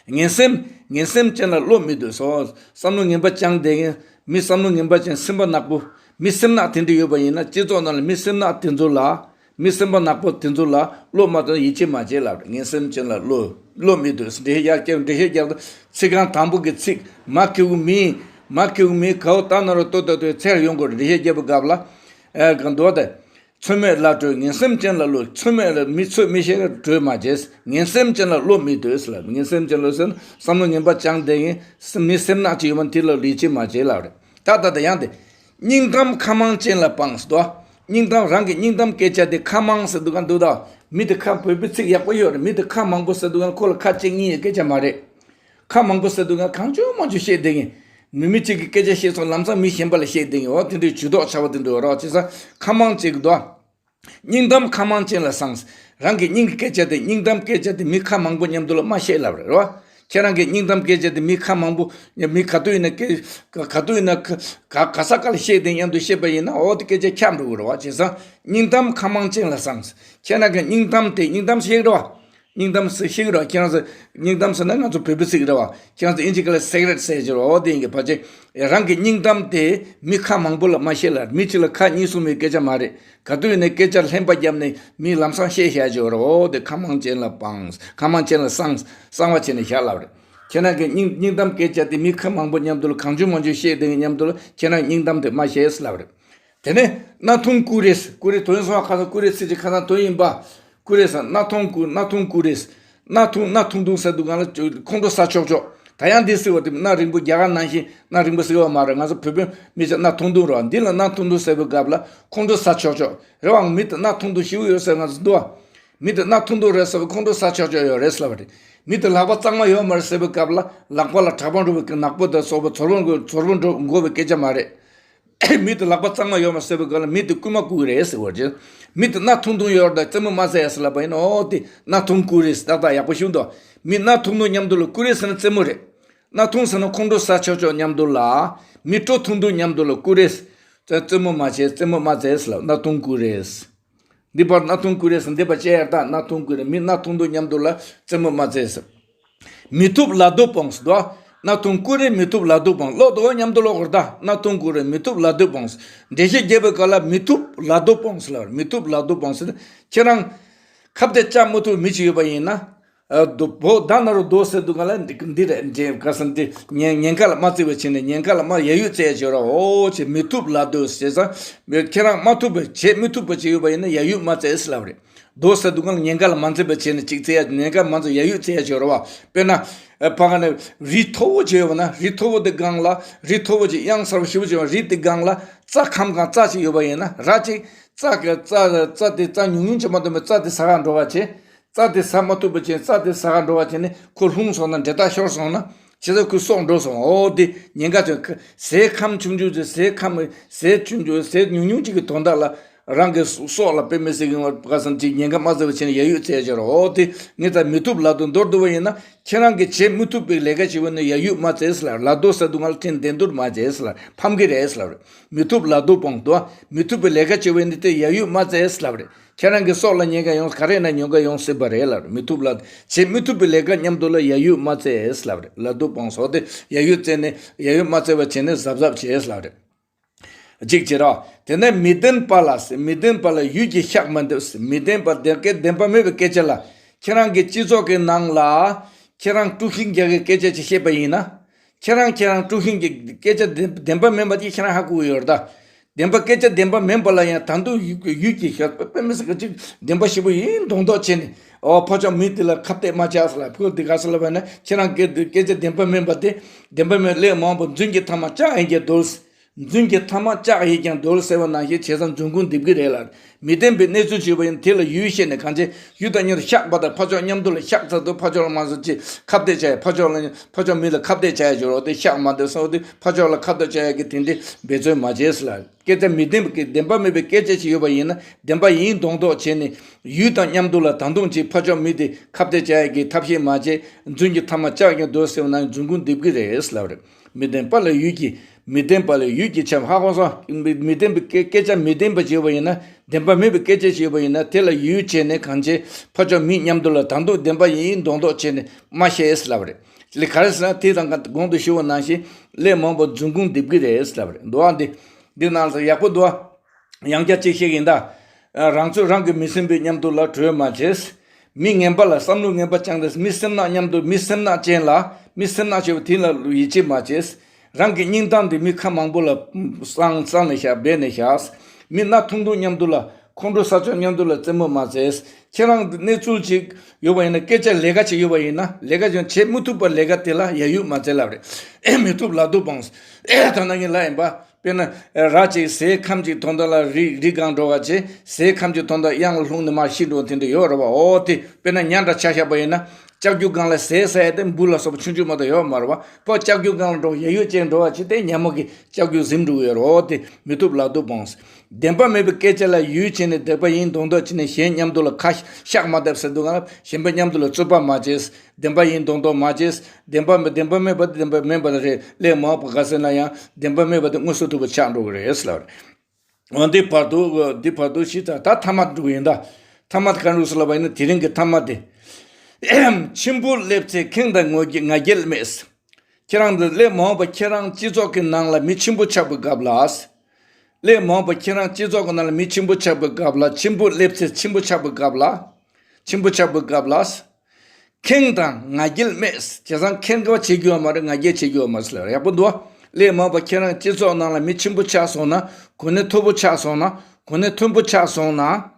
ངན་སེམས། ངན་སེམས་ཅན་ལ་བློ་མི་གཏོད་སོ། བསམ་བློ་ངན་པ་བཅངས་བསྡད་མཁན། མི་བསམ་བློ་ངན་པ་ཅན། སེམས་པ་ནག་པོ། མི་སེམས་ནག་དེ་འདྲ་ཡོད་པ་ཡིན་ན། སྤྱི་ཚོགས་ནང་ལ་མི་སེམས་ནག་དེ་ཚོ་ལ། མི་སེམས་པ་ནག་པོ་དེ་ཚོ་ལ་བློ་མ་གཏོད། ཡིད་ཆེས་མ་བྱེད་ལབ་རེད། ངན་སེམས་ཅན་ལ་བློ། བློ་མི་གཏོད། འགྲེལ་བཤད་རྒྱབ། འགྲེལ་བཤད་རྒྱབ། ཚིག་རྐང་དང་པོ་གི་ཚིག་མ་ཁེའུ་མི། མ་ཁེའུ་མི་གའུ་ད་ན་རོ་ཏོ་ཏོ་ཏོའི་ཚེར་ཡོང་དགོས་རེད། འགྲེལ་བཤད་རྒྱབ་པའི་སྐབས་ལ། ཨེ། གང་འདུག་སྟེ། ཚོད་མེད་ལ་གྲོས། ངན་སེམས་ཅན་ལ་བློ། ཚོད་མེད་ལ་མི། ཚོད་མི་ཤེས་ཀྱི་གྲོས་མ་བྱེད། ངན་སེམས་ཅན་ལ་བློ་མི་གཏོད་ལབ། ངན་སེམས་ཅན་ལ་ཟེར་ན་བསམ་བློ་ངན་པ་བཅངས་བསྡད་མཁན་མི་སེམས་ནག་ཅིག་ཡོད་མ་དེ་ལ་ཡིད་ཆེས་མ་བྱེད་ལབ་རེད། ད་ད་ད་ཡང་དེ། སྙིང་གཏམ་ཁ་མང་ཅན་ལ་སྤངས་སོ། སྙིང་གཏམ། རང་གི་སྙིང་གཏམ་སྐད་ཆ་དེ་ཁ་མང་ཟེར་དུས་གང་འདུག་ད། མི་དེ་ཁ། བོད་པའི་ཚིག་ཡག་པོ་ཡོད་རེད། མི་དེ་ཁ་མང་པོ་ཟེར་དུས་གང་ཁོ་ལ་ཁ་གཅིག་གཉིས་ཡི་སྐད་ཆ་མ་རེད། ཁ་མང་པོ་ཟེར་དུས་གང་གང་བྱུང་མང་བྱུང་བཤད་བསྡད་མཁན། མི། མི་གཅིག་གི་སྐད་ཆ་བཤད་སོང་། ལམ་སང་མི་གཞན་པ་ལ་བཤད་བསྡད་མཁན། འོ། དེ་འདྲའི་ཇུས་གཏོགས་ཆགས་པ་དེ་འདྲ་ཡོད་རེད། བྱས་ཙང་ཁ་མང་གཅིག་འདུག་སྙིང་གཏམ་ཁ་མང་ཅན་ལ་སྤངས། རང་གི་སྙིང་གི་སྐད་ཆ་དེ། སྙིང་གཏམ་སྐད་ཆ་དེ་མི་ཁ་མང་པོ་མཉམ་དུ་ལ་མ་བཤད་ལབ་རེད། རེད་བ། ཁྱེད་རང་གི་སྙིང་གཏམ་སྐད་ཆ་དེ་མི་ཁ་མང་པོ། མི་ག་དུས་ཡིན་ན་སྐད། ག་དུས་ཡིན་ན་ག་ག་ས་ག་ལ་བཤད་དེ་མཉམ་དུ་བཤད་པ་ཡིན་ན། འོ། དེ་སྐད་ཆ་ཁྱབ་འགྲོ་གི་རེད་བ། བྱས་ཙང་སྙིང་གཏམ་ཁ་མང་ཅན་ལ་སྤངས། ཁྱེད་རང་གི་སྙིང་གཏམ་དེ། སྙིང་གཏམ་ཤེས་ཀྱི་རེད་བ། སྙིང་གཏམ་ཟེར་ཤེས་ཀྱི་རེད་བ། ཁྱེད་རང་ཚོ། སྙིང་གཏམ་ཟེར་ན་ང་ཚོ་བོད་པའི་ཚིག་རེད་བ། ཁྱེད་རང་ཚོ་དབྱིན་ཇི་སྐད་ལ་སི་ཀི་རེཊ་ཟེར་གྱི་རེད་བ། འོ། དེ་ཡིན་གྱི། ཕལ་ཆེར་རང་གི་སྙིང་གཏམ་དེ་མི་ཁ་མང་པོ་ལ་མ་བཤད་ལ། མི་གཅིག་ལ་ཁ་གཉིས་གསུམ་པའི་སྐད་ཆ་མ་རེད། ག་དུས་ཡིན་ན་སྐད་ཆ་ལྷན་པ་བརྒྱབ་ནས་མི་ལམ་སང་བཤད་བཞག་ཅིག་ཡོད་རེད། འོ། དེ་ཁ་མང་ཅན་ལ་སྤངས། ཁ་མང་ཅན་ལ་སྤངས། གསང་བ་བྱས་ནས་བཞག་ལབ་རེད། ཁྱེད་རང་གི་སྙིང་སྙིང་གཏམ་སྐད་ཆ་དེ་མི་ཁ་མང་པོ་མཉམ་དུ་ལ། གང་བྱུང་མང་བྱུང་བཤད་དེ་མཉམ་དུ་ལ་ཁྱེད་རང་སྙིང་གཏམ་དེ་མ་བཤད་ལབ་རེད། དེ་ནས་སྣ་ཐུང་ཀུ་རེ། ཀུ་རེ་དོན་སོང་ཁ་སང་། ཀུ་རེ་ཚིག་ཅིག་ཁ་སང་དོན་ཡིན་པ། ཀུ་རེ་ཟེར། སྣ་ཐུང་ཀུ། སྣ་ཐུང་ཀུ་རེ། སྣ་ཐུང་། སྣ་ཐུང་ཐུང་ཟེར་དུས་གང་ལ་ཁོང་ཁྲོ་ཟ་ཆོག་ཆོག་ད་ཡང་འདི་ཟེར་བ་དེ་སྣ་རིང་པོ། རྒྱ་གར་ནང་བཞིན་སྣ་རིང་པོ་ཟེར་བ་མ་རེད། ང་ཚོ་བོད་པའི་མི་ཚོ་སྣ་ཐུང་ཐུང་རེད་བ། འདི་ལ་སྣ་ཐུང་ཐུང་ཟེར་བའི་སྐབས་ལ་ཁོང་ཁྲོ་ཟ་ཆོག་ཆོག་རེད་བ། མི་དེ་སྣ་ཐུང་ཐུང་ཞེ་པོ་ཡོད་ཟེར་ང་ཚོ་འདུག་བ། མི་དེ་སྣ་ཐུང་ཐུང་རེད་ཟེར་བ། ཁོང་ཁྲོ་ཟ་ཆོག་ཆོག་ཡོད་རེད་ཟེར་བ་རེད། མི་དེ་ལག་པ་གཙང་མ་ཡོད་མ་རེད་ཟེར་བའི་སྐབས་ལ་ལག་པ་ལ་གྲགས་པ་འགྲོ་བའི་ནག་པོ་དང་སོགས་པ་ཚོར་བ་འགོ། ཚོར་བ་འགྲོ་འགོ་བའི་སྐད་ཆ་མ་རེད། མི་དེ་ལག་པ་གཙང་མ་ཡོད་མ་ཟེར་བའི་སྐབས་ལ་མི་དེ་རྐུན་མ་རྐུ་གི་རེད་ཟེར་བ་རེད། མི་དེ་སྣ་ཐུང་ཐུང་ཡོད་རེད། རྩེད་མོ་མ་རྩེ་ཟེར་ལབ་པ་ཡིན་ན། འོ། དེ་སྣ་ཐུང་ཀུ་རེ་ཟེར། ཏག་ཏག་ཡག་པོ་ཞུ་འདུག་མི་སྣ་ཐུང་ཐུང་མཉམ་དུ་ལ། ཀུ་རེ་ཟེར་ན་རྩེད་མོ་རེད། སྣ་ཐུང་ཟེར་ན་ཁོང་ཁྲོ་ཟ་ཆོག་ཆོག་མཉམ་དུ་ལ། མི་སྤྲོ་ཐུང་ཐུང་མཉམ་དུ་ལ་ཀུ་རེ་ཟེར། རྩེད་མོ་མ་བྱེད། རྩེད་མོ་མ་རྩེ་ཟེར་ལབ། སྣ་ཐུང་ཀུ་རེ་ཟེར། འདི་བར་སྣ་ཐུང་ཀུ་རེ་ཟེར། འདི་བར་ཅེ་ཡར་ད་སྣ་ཐུང་ཀུ་རེ། མི་སྣ་ཐུང་དུ་མཉམ་དུ་ལ་རྩེད་མོ་མ་རྩེ་ཟེར། མི་ཐུབ་ལ་སྡུག་སྤོངས་སོ། སྣ་ཐུང་ཀུ་རེ་མི་ཐུབ་ལ་སྡུག་སྤོངས། ལོག་འདུག་མཉམ་དུ་ལོག་གོ་ད། སྣ་ཐུང་ཀུ་རེ་མི་ཐུབ་ལ་སྡུག་སྤོངས། འགྲེལ་བཤད་རྒྱབ་པའི་སྐབས་ལ་མི་ཐུབ་ལ་སྡུག་སྤོངས་ལབ་རེད། མི་ཐུབ་ལ་སྡུག་སྤོངས་ཟེར། ཁྱེད་རང་ཁ་གཏད་བཅག་མི་ཐུབ་མི་ཅིག་ཡོད་པ་ཡིན་ན། ཨ། དོ་བོ་ད་ན་རོ་དོ་ཟེར་འདུག་ག་ལ། འདི་འདི་རེད། འདྲེ་ག་ས་འདི་ཉེན་ཉེན་ཁ་ལ་མ་བརྩི་བ་བྱས་ནས་ཉེན་ཁ་ལ་མ་ཡ་ཡུད་བཙལ་བྱོས་རོགས། འོ་ཅེ་མི་ཐུབ་ལ་སྡུག་ཟེར་ས། ཁྱེད་རང་མ་ཐུབ་པ་བྱེད་མི་ཐུབ་པ་ཅིག་ཡོད་པ་ཡིན་ན་ཡ་ཡུད་མ་བཙལ་ལབ་རེད། དོ་ཟེར་འདུག་ག་ལ། ཉེན་ཁ་ལ་མ་འཛེམས་པ་བྱས་ནས་ཅིག་བཙལ་ཡ། ཉེན་ཁ་མ་འཛེམས་ཡ་ཡུད་བཙལ་ཡ་བྱོས་རོགས། དཔེར་ན་ཨ་ཕ་ག་ནས་རི་མཐོ་བོ་ཅིག་ཡོད་པ་ན། རི་མཐོ་བོ་དེ་སྒང་ལ། རི་མཐོ་བོ་ཅིག་གཡང་གཟར་པོ་ཞེ་པོ་ཅིག་ཡོད་པ། རི་དེ་སྒང་ལ་རྩྭ་ཁམ་གང་རྩྭ་ཅིག་ཡོད་པ་ཡིན་ན། ར་ཅིག་རྩྭ་གི་རྩྭ་རྩྭ་དེ་རྩྭ་ཉུང་ཉུང་ཅིག་མ་གཏོགས་པའི་རྩྭ་དེ་ཟ་ག་འགྲོ་བ་བྱེད། རྩྭ་དེ་ཟ་མ་ཐུབ་པ་བྱས། རྩྭ་དེ་ཟ་ག་འགྲོ་བ་བྱས་ནས་ཁོ་ལྷུང་སོང་ན། འདྲེད་ཐག་ཤོར་སོང་ན། བྱས་ཙང་ཁོའི་སྲོག་འགྲོ་སོང་། འོ་དེ་ཉེན་ཁ་ཆེ། ཟས་ཁམ་ཆུང་ཆུང་ཅིག་ཟས་ཁམ་ཟས་ཆུང་ཆུང་ཟས་ཉུང་ཉུང་ཅིག་གི་དོན་དག་ལ་རང་གི་སྲོག་ལ་དཔེ་མི་སྲིད་ཀྱི་བ་ག་ས་ཅིག་ཉེན་ཁ་མ་བརྩི་བ་བྱས་ནས་ཡ་ཡུད་བཙལ་བྱས་རོགས། འོ་དེ་ངས་ད་མི་ཐུབ་ལ་སྡུག་མདོར་བསྡུ་བ་ཡིན་ན། ཁྱེད་རང་གིས་བྱེད་མི་ཐུབ་པའི་ལས་ཀ་བྱེད་པ་ནི་ཡ་ཡུད་མ་བཙལ་ལབ། ལ་སྡུག་ཟེར་འདུག་ག་ལ། ཁྲིམས་བདེན་བསྡུར་མ་བྱེད་ལབ། ཕམ་གི་རེད་ལབ་རེད། མི་ཐུབ་ལ་སྡུག་སྤོངས་འདུག་མི་ཐུབ་པའི་ལས་ཀ་བྱེད་པ་ཡིན་དུས་དེ་ཡ་ཡུད་མ་བཙལ་ལབ་རེད། ཁྱེད་རང་གི་སྲོག་ལ་ཉེན་ཁ་ཡོང་། ག་རེ་ན་ཉེན་ཁ་ཡོང་སྲིད་པ་རེད་ལབ་རེད། མི་ཐུབ་ལ་བྱེད་མི་ཐུབ་པའི་ལས་ཀ་མཉམ་དུ་ལ་ཡ་ཡུད་མ་བཙལ་ལབ་རེད། ལ་སྡུག་སྤོངས་སོ། དེ་ཡ་ཡུད་བཙལ་ནས་ཡ་ཡུད་མ་བཙལ་བ་བྱས་ནས་གཟབ་གཟབ་བྱས་ལབ་རེད། གཅིག་བྱེད་རོགས། དེ་ནས་མི་ལྡན་པ་ལ་ཟེར། མི་ལྡན་པ་ལ་ཡུལ་གྱི་ཤགས་མ་འདེབས་ཟེར། མི་ལྡན་པ་བདེན་སྐད་བདེན་པ་མེད་པའི་སྐད་ཆ་ལ། ཁྱེད་རང་གི་སྤྱི་ཚོགས་ཀྱི་ནང་ལ་ཁྱེད་རང་དཀྲུག་ཤིང་རྒྱག་གི་སྐད་ཆ་ཅིག་བཤད་པ་ཡིན་ན། ཁྱེད་རང་ཁྱེད་རང་དཀྲུག་ཤིང་གི་སྐད་ཆ་བདེན་བདེན་པ་མིན་པ་དེ་ཁྱེད་རང་ཧ་གོ་གི་ཡོད་རེད་ད། བདེན་པ་སྐད་ཆ་བདེན་པ་མིན་པ་ལ་ཡང་ད་དུང་ཡུལ་ཡུལ་གྱི་ཤགས། དཔེ་མི་སྲིད་ཀྱི་ཅིག་བདེན་པ་ཞེ་པོ་ཡིན་མདོག་མདོག་བྱས་ནས། ཨོ་ཕ་ཕྱོགས་མི་དེ་ལ་ཁ་གཏད་མ་བཅག་ཟེར་ལབ། ཁོ་དེ་ག་ཟེར་ལབ་པ་ཡིན་ན། ཁྱེད་རང་སྐད་སྐད་ཆ་བདེན་པ་མིན་པ་དེ། བདེན་པ་མིན། གླེང་མང་པོ་རྫུན་གྱི་ཐ་མ་ལྕགས་ཡིན་ཀྱང་རྡོལ། རྫུན་གྱི་ཐ་མ་ལྕགས་ཡིན་ཀྱང་རྡོལ་ཟེར་བ་ནང་བཞིན་བྱས་ཙང་རྫུན་ཁུངས་འདེབས་ཀྱི་རེད་ལ། མི་བདེན་པའི་གནས་ཚུལ་ཞུས་པ་ཡིན། དེ་ལ་ཡུལ་བཤད་ནས་གང་བྱེད། ཡུལ་དང་མཉམ་དུ་ཤགས་པ་དང་ཕ་ཕྱོགས་མཉམ་དུ་ལ་ཤགས་ཚར་དུས་ཕ་ཕྱོགས་ལ་མ་སོང་ཅི་ཁ་གཏད་བྱ་ཡ། ཕ་ཕྱོགས་ལ་ཕ་ཕྱོགས་མི་ལ་ཁ་གཏད་བྱ་ཡ་འབྱོར་བ་དེ་ཤགས་མ་འདེབས་སོང་དུས་ཕ་ཕྱོགས་ལ་ཁ་གཏད་བྱ་ཡ་གི་དེ་འདྲའི་འབད་བརྩོན་མ་བྱས་ལ། སྐད་ཆ་མི་བདེན་པ་གི་བདེན་པ་མེད་པའི་སྐད་ཆ་ཞིག་ཡོད་པ་ཡིན་ན། བདེན་པ་ཡིན་མདོག་མདོག་བྱས་ནས་ཡུལ་དང་མཉམ་དུ་ལ་ད་དུང་ཅིག་ཕ་ཕྱོགས་མི་དེ་ཁ་གཏད་བྱ་ཡ་གི་ཐབས་ཤེས་མ་བྱས། རྫུན་གྱི་ཐ་མ་ལྕགས་ཀྱང་རྡོལ་ཟེར་བ་ན་རྫུན་ཁུངས་འདེབས་ཀྱི་རེད་ལབ་རེད། མི་བདེན་པ་ལ་ཡུལ་གྱི། མི་བདེན་པ་ལ་ཡུལ་གྱི་ཆབ། ཧ་གོ་སོང་། མི་མི་བདེན་པའི་སྐད་སྐད་ཆ་མི་བདེན་པ་བྱས་པ་ཡིན་ན། བདེན་པ་མེད་པའི་སྐད་ཆ་བྱས་པ་ཡིན་ན། དེ་ལ་ཡུལ་བྱས་ནས་གང་བྱེད། ཕ་ཕྱོགས་མི་མཉམ་དུ་ལ་ད་དུང་བདེན་པ་ཡིན་མདོག་མདོག་བྱས་ནས་མ་བཤད་ལབ་རེད། ལས་ག་རེ་ཟེར་ན། དེ་དང་གོང་དུ་ཞུ་བ་ནང་བཞིན་གླེང་མང་པོ་རྫུན་ཁུངས་འདེབས་ཀྱི་རེད་ལབ་རེད། འདུག་ཨ། འདི་འདི་ནང་ལ་ཡག་པོ་འདུག་ཨ། ཡང་བསྐྱར་གཅིག་བཤད་ཀྱི་ཡིན་ད། རང་ཚོད་རང་གི་མི་སེམས་པའི་མཉམ་དུ་ལ་གྲོས་མ་བྱེད། མི་ངན་པ་ལ་བསམ་བློ་ངན་པ་བཅངས་ཏེ། མི་སེམས་ནག་མཉམ་དུ། མི་སེམས་ནག་ཅན་ལ། མི་སེམས་ནག་ཆེ་བ་དེ་ལ་ཡིད་ཆེས་མ་བྱེད། རང་གི་སྙིང་གཏམ་དེ་མི་ཁ་མང་པོ་ལ་གསང་གསང་ནས་བཞག་སྦས་ནས་བཞག་མི་སྣ་ཐུང་ཐུང་མཉམ་དུ་ལ། ཁོང་ཁྲོ་ས་ཕྱོགས་མཉམ་དུ་ལ་རྩེད་མོ་མ་རྩེད། ཁྱེད་རང་གནས་ཚུལ་ཅིག་ཡོད་པ་ཡིན་ན། སྐད་ཆ་ལས་ཀ་ཅིག་ཡོད་པ་ཡིན་ན། ལས་ཀ་ཅིག་བྱེད་མི་ཐུབ་པ་ལས་ཀ་དེ་ལ་ཡ་ཡུད་མ་རྩེད་ལབ་རེད། མི་ཐུབ་ལ་སྡུག་སྤོངས། ད་ནང་གི་ལ་ཡིན་པ། དཔེར་ན་ར་ཅིག་ཟས་ཁམ་ཅིག་དོན་དག་ལ་རི་རི་སྒང་འགྲོ་བ་བྱེད། ཟས་ཁམ་ཅིག་དོན་དག་གཡང་ལ་ལྷུང་ནས་མར་ཤི་འགྲོ་དེ་འདྲ་ཡོད་རེད་བ། འོ་དེ་དཔེར་ན་ཉ་འདྲ་ཆ་བཞག་པ་ཡིན་ན། ལྕགས་ཀྱུ་སྒང་ལ་ཟས་ཟ་ཡ་དེ་འབུ་ལ་སོགས་པ་ཆུང་ཆུང་མ་གཏོགས་ཡོད་མ་རེད་བ། ཕོ་ལྕགས་ཀྱུ་སྒང་ལ་འགྲོ་ཡ་ཡོད་ཅན་འགྲོ་བ་བྱེད་དེ་ཉ་མོ་གི་ལྕགས་ཀྱུ་ཟིན་འགྲོ་གི་ཡོད་རེད། འོ་དེ་མི་ཐུབ་ལ་སྡུག་སྤོངས། བདེན་པ་མེད་པའི་སྐད་ཆ་ལ་ཡུལ་བྱས་ནས་བདེན་པ་ཡིན་མདོག་མདོག་བྱས་ནས་གཞན་མཉམ་དུ་ལ་ཁ་ཤགས་མ་བརྡབས་ཟེར་འདུག་ག་ལ། གཞན་པ་མཉམ་དུ་ལ་རྩོད་པ་མ་བྱེད། བདེན་པ་ཡིན་མདོག་མདོག་མ་བྱེད། བདེན་པ་མེད་བདེན་པ་མེད་པ་དེ་བདེན་པ་མིན་པ་རེད། གླེང་མང་པོ་ག་ཟེར་ན་ཡང་བདེན་པ་མེད་པ་དེ་དངོས་སུ་ཐུག་པ་ཆགས་འགྲོ་གི་རེད་ལབ་རེད། འོ་འདི་བར་དུ་འདི་བར་དུ་ཞིག་ད་ད་ཐ་མ་འགྲོ་གི་ཡིན་ད། ཐ་མ་དེ་ག་འགྲོ་ཟེར་ལབ་པ་ཡིན་ན། དེ་རིང་གི་ཐ་མ་དེ། ཆེན་པོ་སླེབས་ཚེ་ཁེངས་དང་ང་རྒྱལ་མེད། ཁྱེད་རང་ཚོ་གླེང་མང་པོ་ཁྱེད་རང་སྤྱི་ཚོགས་ཀྱི་ནང་ལ་མི་ཆེན་པོ་ཆགས་པའི་སྐབས་ལ། གླེང་མང་པོ་ཁྱེད་རང་སྤྱི་ཚོགས་ཀྱི་ནང་ལ་མི་ཆེན་པོ་ཆགས་པའི་སྐབས་ལ། ཆེན་པོ་སླེབས་ཚེ་ཆེན་པོ་ཆགས་པའི་སྐབས་ལ། ཆེན་པོ་ཆགས་པའི་སྐབས་ལ། ཁེངས་དང་ང་རྒྱལ་མེད། བྱས་ཙང་ཁེངས་པ་བྱེད་རྒྱུ་ཡོད་མ་རེད། ང་རྒྱལ་བྱེད་རྒྱུ་ཡོད་མ་རེད་ལབ་རེད། ཡག་པོ་འདུག་བ། གླེང་མང་པོ་ཁྱེད་རང་སྤྱི་ཚོགས་ནང་ལ་མི་ཆེན་པོ་ཆགས་སོང་ན། གོ་གནས་མཐོ་པོ་ཆགས་སོང་ན། གོ་གནས་མཐོན་པོ་ཆགས་སོང་ན།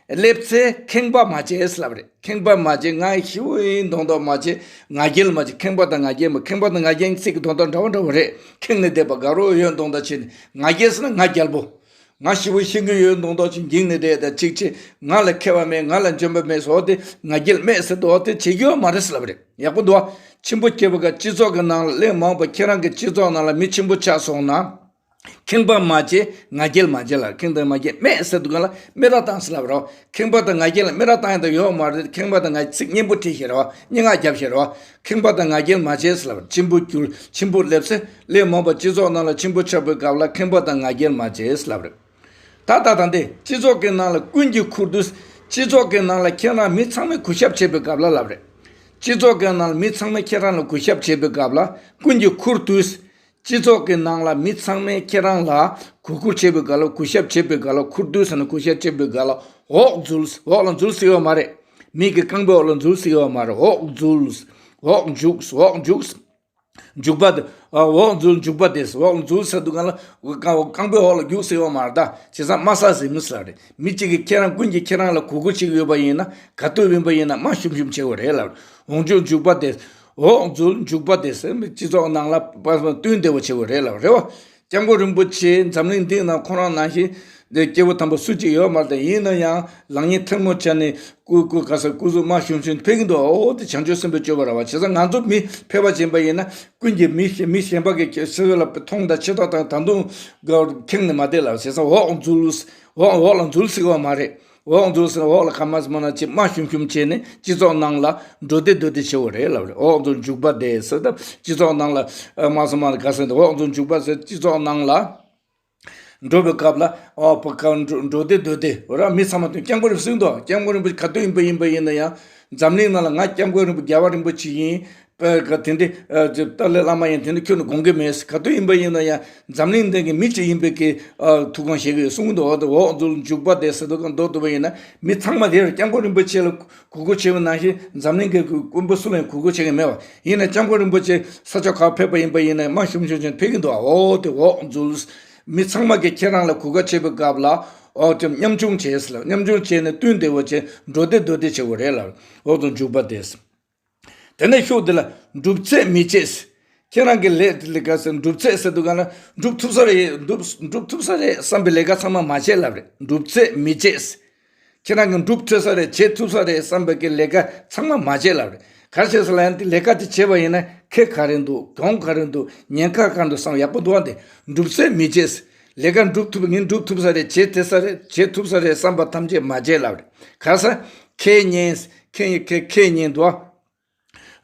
སླེབས་ཚེ་ཁེངས་པ་མ་བྱེད་ལབ་རེད། ཁེངས་པ་མ་བྱེད། ང་ཞེ་པོ་ཡིན་མདོག་མདོག་མ་བྱེད། ང་རྒྱལ་མ་བྱེད། ཁེངས་པ་དང་ང་རྒྱལ་མ། ཁེངས་པ་དང་ང་རྒྱལ་གཉིས་ཚིག་གི་དོན་དག་འདྲ་བོ་འདྲ་བོ་རེད། ཁེངས་ནས་བསྡད་པ་དགའ་རོགས་ཡོད་མདོག་མདོག་བྱེད་ནས། ང་རྒྱལ་ཟེར་ན་ང་རྒྱལ་པོ། ང་ཞེ་པོ་ཤེས་ཀྱི་ཡོད་མདོག་མདོག་བྱེད། འགྱིང་ནས་བསྡད་དང་གཅིག་བྱེད། ང་ལ་མཁས་པ་མེད། ང་ལ་འཇོན་པ་མེད་ཟེར་དེ། ང་རྒྱལ་མེད་ཟེར་དེ་བྱེད་རྒྱུ་ཡོད་མ་རེད་ལབ་རེད། ཡག་པོ་འདུག་བ། ཆེན་པོ་སྐྱེས་པ་ག་སྤྱི་ཚོགས་ཀྱི་ནང་ལ་གླེང་མང་པོ་ཁྱེད་རང་གི་སྤྱི་ཚོགས་ནང་ལ་མི་ཆེན་པོ་ཆགས་སོང་ན། ཁེངས་པ་མ་བྱེད། ང་རྒྱལ་མ་བྱེད་ལ། ཁེངས་དང་མ་རྒྱལ་མེད་ཟེར་དུས་ག་ལ་སྨད་ར་བཏང་ཟེར་ལབ་རོ། ཁེངས་པ་དང་ང་རྒྱལ་ལ་སྨད་ར་བཏང་ཡ་ད་ཡོད་མ་རེད། ཁེངས་པ་དང་ང་ཚིག་སྙན་པོ་བྲིས་ཤེས་རོ། སྙན་ངག་རྒྱབ་ཤེས་རོ། ཁེངས་པ་དང་ང་རྒྱལ་མ་བྱེད་ཟེར་ལབ་རོ། ཆེན་པོ་གྱུར་ཆེན་པོ་སླེབས་ཚེ་གླེང་མང་པོ་སྤྱི་ཚོགས་ནང་ལ་ཆེན་པོ་ཆགས་པའི་སྐབས་ལ་ཁེངས་པ་དང་ང་རྒྱལ་མ་བྱེད་ཟེར་ལབ་རོ། ད་ད་ད་འདི་སྤྱི་ཚོགས་ཀྱི་ནང་ལ་ཀུན་གྱིས་ཁུར་དུས། སྤྱི་ཚོགས་ཀྱི་ནང་ལ་ཁྱེད་རང་མི་ཚང་མས་གུས་ཞབས་བྱེད་པའི་སྐབས་ལ་ལབ་རེད། སྤྱི་ཚོགས་ཀྱི་ནང་ལ་མི་ཚང་མས་ཁྱེད་རང་ལ་གུས་ཞབས་བྱེད་པའི་སྐབས་ལ་ཀུན་གྱིས་ཁུར་དུས། སྤྱི་ཚོགས་ཀྱི་ནང་ལ་མི་ཚང་མས་ཁྱེད་རང་ལ་གུས་བཀུར་བྱེད་པའི་སྐབས་ལ། གུས་ཞབས་བྱེད་པའི་སྐབས་ལ། ཁུར་དུས་ཟེར་ན་གུས་ཞབས་བྱེད་པའི་སྐབས་ལ། འོག་འཛུལ། འོག་ལ་འཛུལ་ཟེར་ཡོད་མ་རེད། མིག་གི་རྐང་པའི་འོག་ལ་འཛུལ་ཟེར་ཡོད་མ་རེད། འོག་འཛུལ། འོག་འཇུག་འོག་འཇུག་འཇུག་པ་དེ། ཨ། འོག་འཛུལ་འཇུག་པ་དེ། འོག་འཛུལ་ཟེར་དུས་སྒང་ལ་རྐང་རྐང་པའི་འོག་ལ་རྒྱུགས་ཟེར་ཡོད་མ་རེད་ད། བྱས་ཙང་དམའ་ས་ཟེར་མི་ཟེར་རེད། མི་གཅིག་གིས་ཁྱེད་རང་ཀུན་གྱིས་ཁྱེད་རང་ལ་གུས་བཀུར་བྱེད་ཀྱི་ཡོད་པ་ཡིན་ན། ག་དུས་ཡིན་པ་ཡིན་ན་དམའ་ཤུམ་ཤུམ་བྱེད་དགོས་རེད་ལབ། འོག་འཛུལ་འཇུག་པ་དེ། འོག་འཛུལ་འཇུག་པ་དེ་ཟེར་སྤྱི་ཚོགས་ནང་ལ་པ་སེ་བསྟུན་བདེ་བོ་བྱེད་དགོས་རེད་ལབ་རེད་བ། སྐྱབས་མགོན་རིན་པོ་ཆེ་འཛམ་གླིང་འདི་ནང་ཁོ་རང་ནང་བཞིན་སྐྱེ་བོ་དམ་པ་སུ་གཅིག་ཡོད་མ་རེད་དེ། ཡིན་ན་ཡང་ལག་གཉིས་ཐལ་མོ་སྦྱར་ནས་སྐུ་སྐུ་ག་ས་སྐུ་གཟུགས་དམའ་ཤུམ་ཤུམ་ཕེབས་ཀྱི་འདུག་འོ་དེ་བྱང་ཆུབ་སེམས་དཔའི་སྤྱོད་པ་རེད་བ། བྱས་ཙང་ང་ཚོ་མི་ཕལ་པ་ཡིན་པ་ཡིན་ན་ཀུན་གྱིས་མི་གཞན་མི་གཞན་པ་གི་སྲིད་ལ་མཐོང་དང་ཆེ་མཐོང་དང་ད་དུང་ཁེངས་ནས་མ་བསྡད་ལབ། བྱས་ཙང་འོག་འཛུལ། འོག་འོག་ལ་འཛུལ་སྲིད་པ་མ་རེད། འོག་འཛུལ་ཟེར་འོག་ལ་ག་མ་སྨོ་ན་ཅིག་དམའ་ཤུམ་ཤུམ་བྱས་ནས་སྤྱི་ཚོགས་ནང་ལ་འགྲོ་བདེ་སྡོད་བདེ་བྱེད་དགོས་རེད་ལབ་རེད། འོག་འཛུལ་འཇུག་པ་དེ་ཟེར་ད་སྤྱི་ཚོགས་ནང་ལ་ཨ། མ་སྨོ་ན་ག་ཟེར་འདི། འོག་འཛུལ་འཇུག་པ་ཟེར་སྤྱི་ཚོགས་ནང་ལ་འགྲོ་བའི་སྐབས་ལ། ཨོ་པ་ག་འགྲོ་འགྲོ་བདེ་སྡོད་བདེ་ར། མི་ཚང་མ་དོན་སྐྱབས་མགོན་རིན་པོ་ཆེ་གསུངས་འདུག་སྐྱབས་མགོན་རིན་པོ་ཆེ་ག་དུས་ཡིན་པ་ཡིན་པ་ཡིན་ན་ཡང་འཛམ་གླིང་ནང་ལ་ང་སྐྱབས་མགོན་རིན་པོ་རྒྱལ་བ་རིན་པོ་ཆེ་ཡིན། པ་ག་དེ་འདྲའི་ཨ་ཏཱ་ལའི་བླ་མ་ཡིན་དེ་འདྲ་ཁྱོན་ནས་དགོངས་ཀྱི་མེད། ག་དུས་ཡིན་པ་ཡིན་ན་ཡང་འཛམ་གླིང་འདི་གི་མི་གཅིག་ཡིན་པའི་གི་ཨ་ཐུགས་དགོངས་བཞེས་ཀྱི་ཡོད་གསུངས་གི་འདུག་འོག་འཛུལ་འཇུག་པ་དེ་ཟེར་དུས་སྒང་མདོར་བསྡུས་པ་ཡིན་ན་མི་ཚང་མ་དེར་སྐྱབས་མགོན་རིན་པོ་ཆེ་ལ་གུས་བཀུར་བྱེད་པ་ནང་བཞིན་འཛམ་གླིང་གི་དཀོན་པོ་སུ་ལ་ཡང་གུས་བཀུར་བྱེད་ཀྱི་མེད་པ་ཡིན་ན། སྐྱབས་མགོན་རིན་པོ་ཆེ་ས་ཕྱོགས་ག་ཕེབས་པ་ཡིན་པ་ཡིན་ན་ཡང་དམའ་ཤུམ་ཤུམ་བྱས་ཕེབས་ཀྱི་འདུག་འོ་དེ་འོག་འཛུལ། མི་ཚང་མ་གིས་ཁྱེད་རང་ལ་གུས་བཀུར་བྱེད་པའི་སྐབས་ལ་འོ་དེ་ཉམ་ཆུང་བྱས་ཟེར་ལབ། ཉམ་ཆུང་བྱས་ནས་བསྟུན་བདེ་བོ་བྱས་འགྲོ་བདེ་སྡོད་བདེ་བྱེད་དགོས་རེད་ལབ། འོག་འཛུལ་འཇུག་པ་དེ། དེ་ནས་ཤུགས་དེ་ལ་སྒྲུབ་ཚད་མི་བྱེད། ཁྱེད་རང་གི་ལས་ལས་ཀ་ཟེར་སྒྲུབ་ཚད་ཟེར་དུས་སྒང་ལ་སྒྲུབ་ཐུབ་ས་རེད། སྒྲུབ་སྒྲུབ་ཐུབ་ས་རེད་བསམ་པའི་ལས་ཀ་ཚང་མ་མ་བྱེད་ལབ་རེད། སྒྲུབ་ཚད་མི་བྱེད། ཁྱེད་རང་གིས་སྒྲུབ་ཐུབ་ས་རེད། བྱེད་ཐུབ་ས་རེད་བསམ་པའི་གི་ལས་ཀ་ཚང་མ་མ་བྱེད་ལབ་རེད། ག་རེ་བྱས་ཟེར་ལབ་ཡང་དེ་ལས་ཀ་དེ་བྱས་པ་ཡིན་ན་ཁེ་ག་རེ་འདུག་གྱོང་ག་རེ་འདུག་ཉེན་ཁ་ག་རེ་འདུག་བསམ་ཡག་པོ་འདུག་ཨ། དེ་སྒྲུབ་ཚད་མི་བྱེད། ལས་ཀ་སྒྲུབ་ཐུབ། ངས་སྒྲུབ་ཐུབ་ས་རེད། བྱེད་བདེ་ས་རེད། བྱེད་ཐུབ་ས་རེད་བསམ་པ་ཐམས་ཅད་མ་བྱེད་ལབ་རེད། ག་ས་ཁེ་ཉེན། ཁེ་ཁེ་ཁེ་ཉེན་འདུག་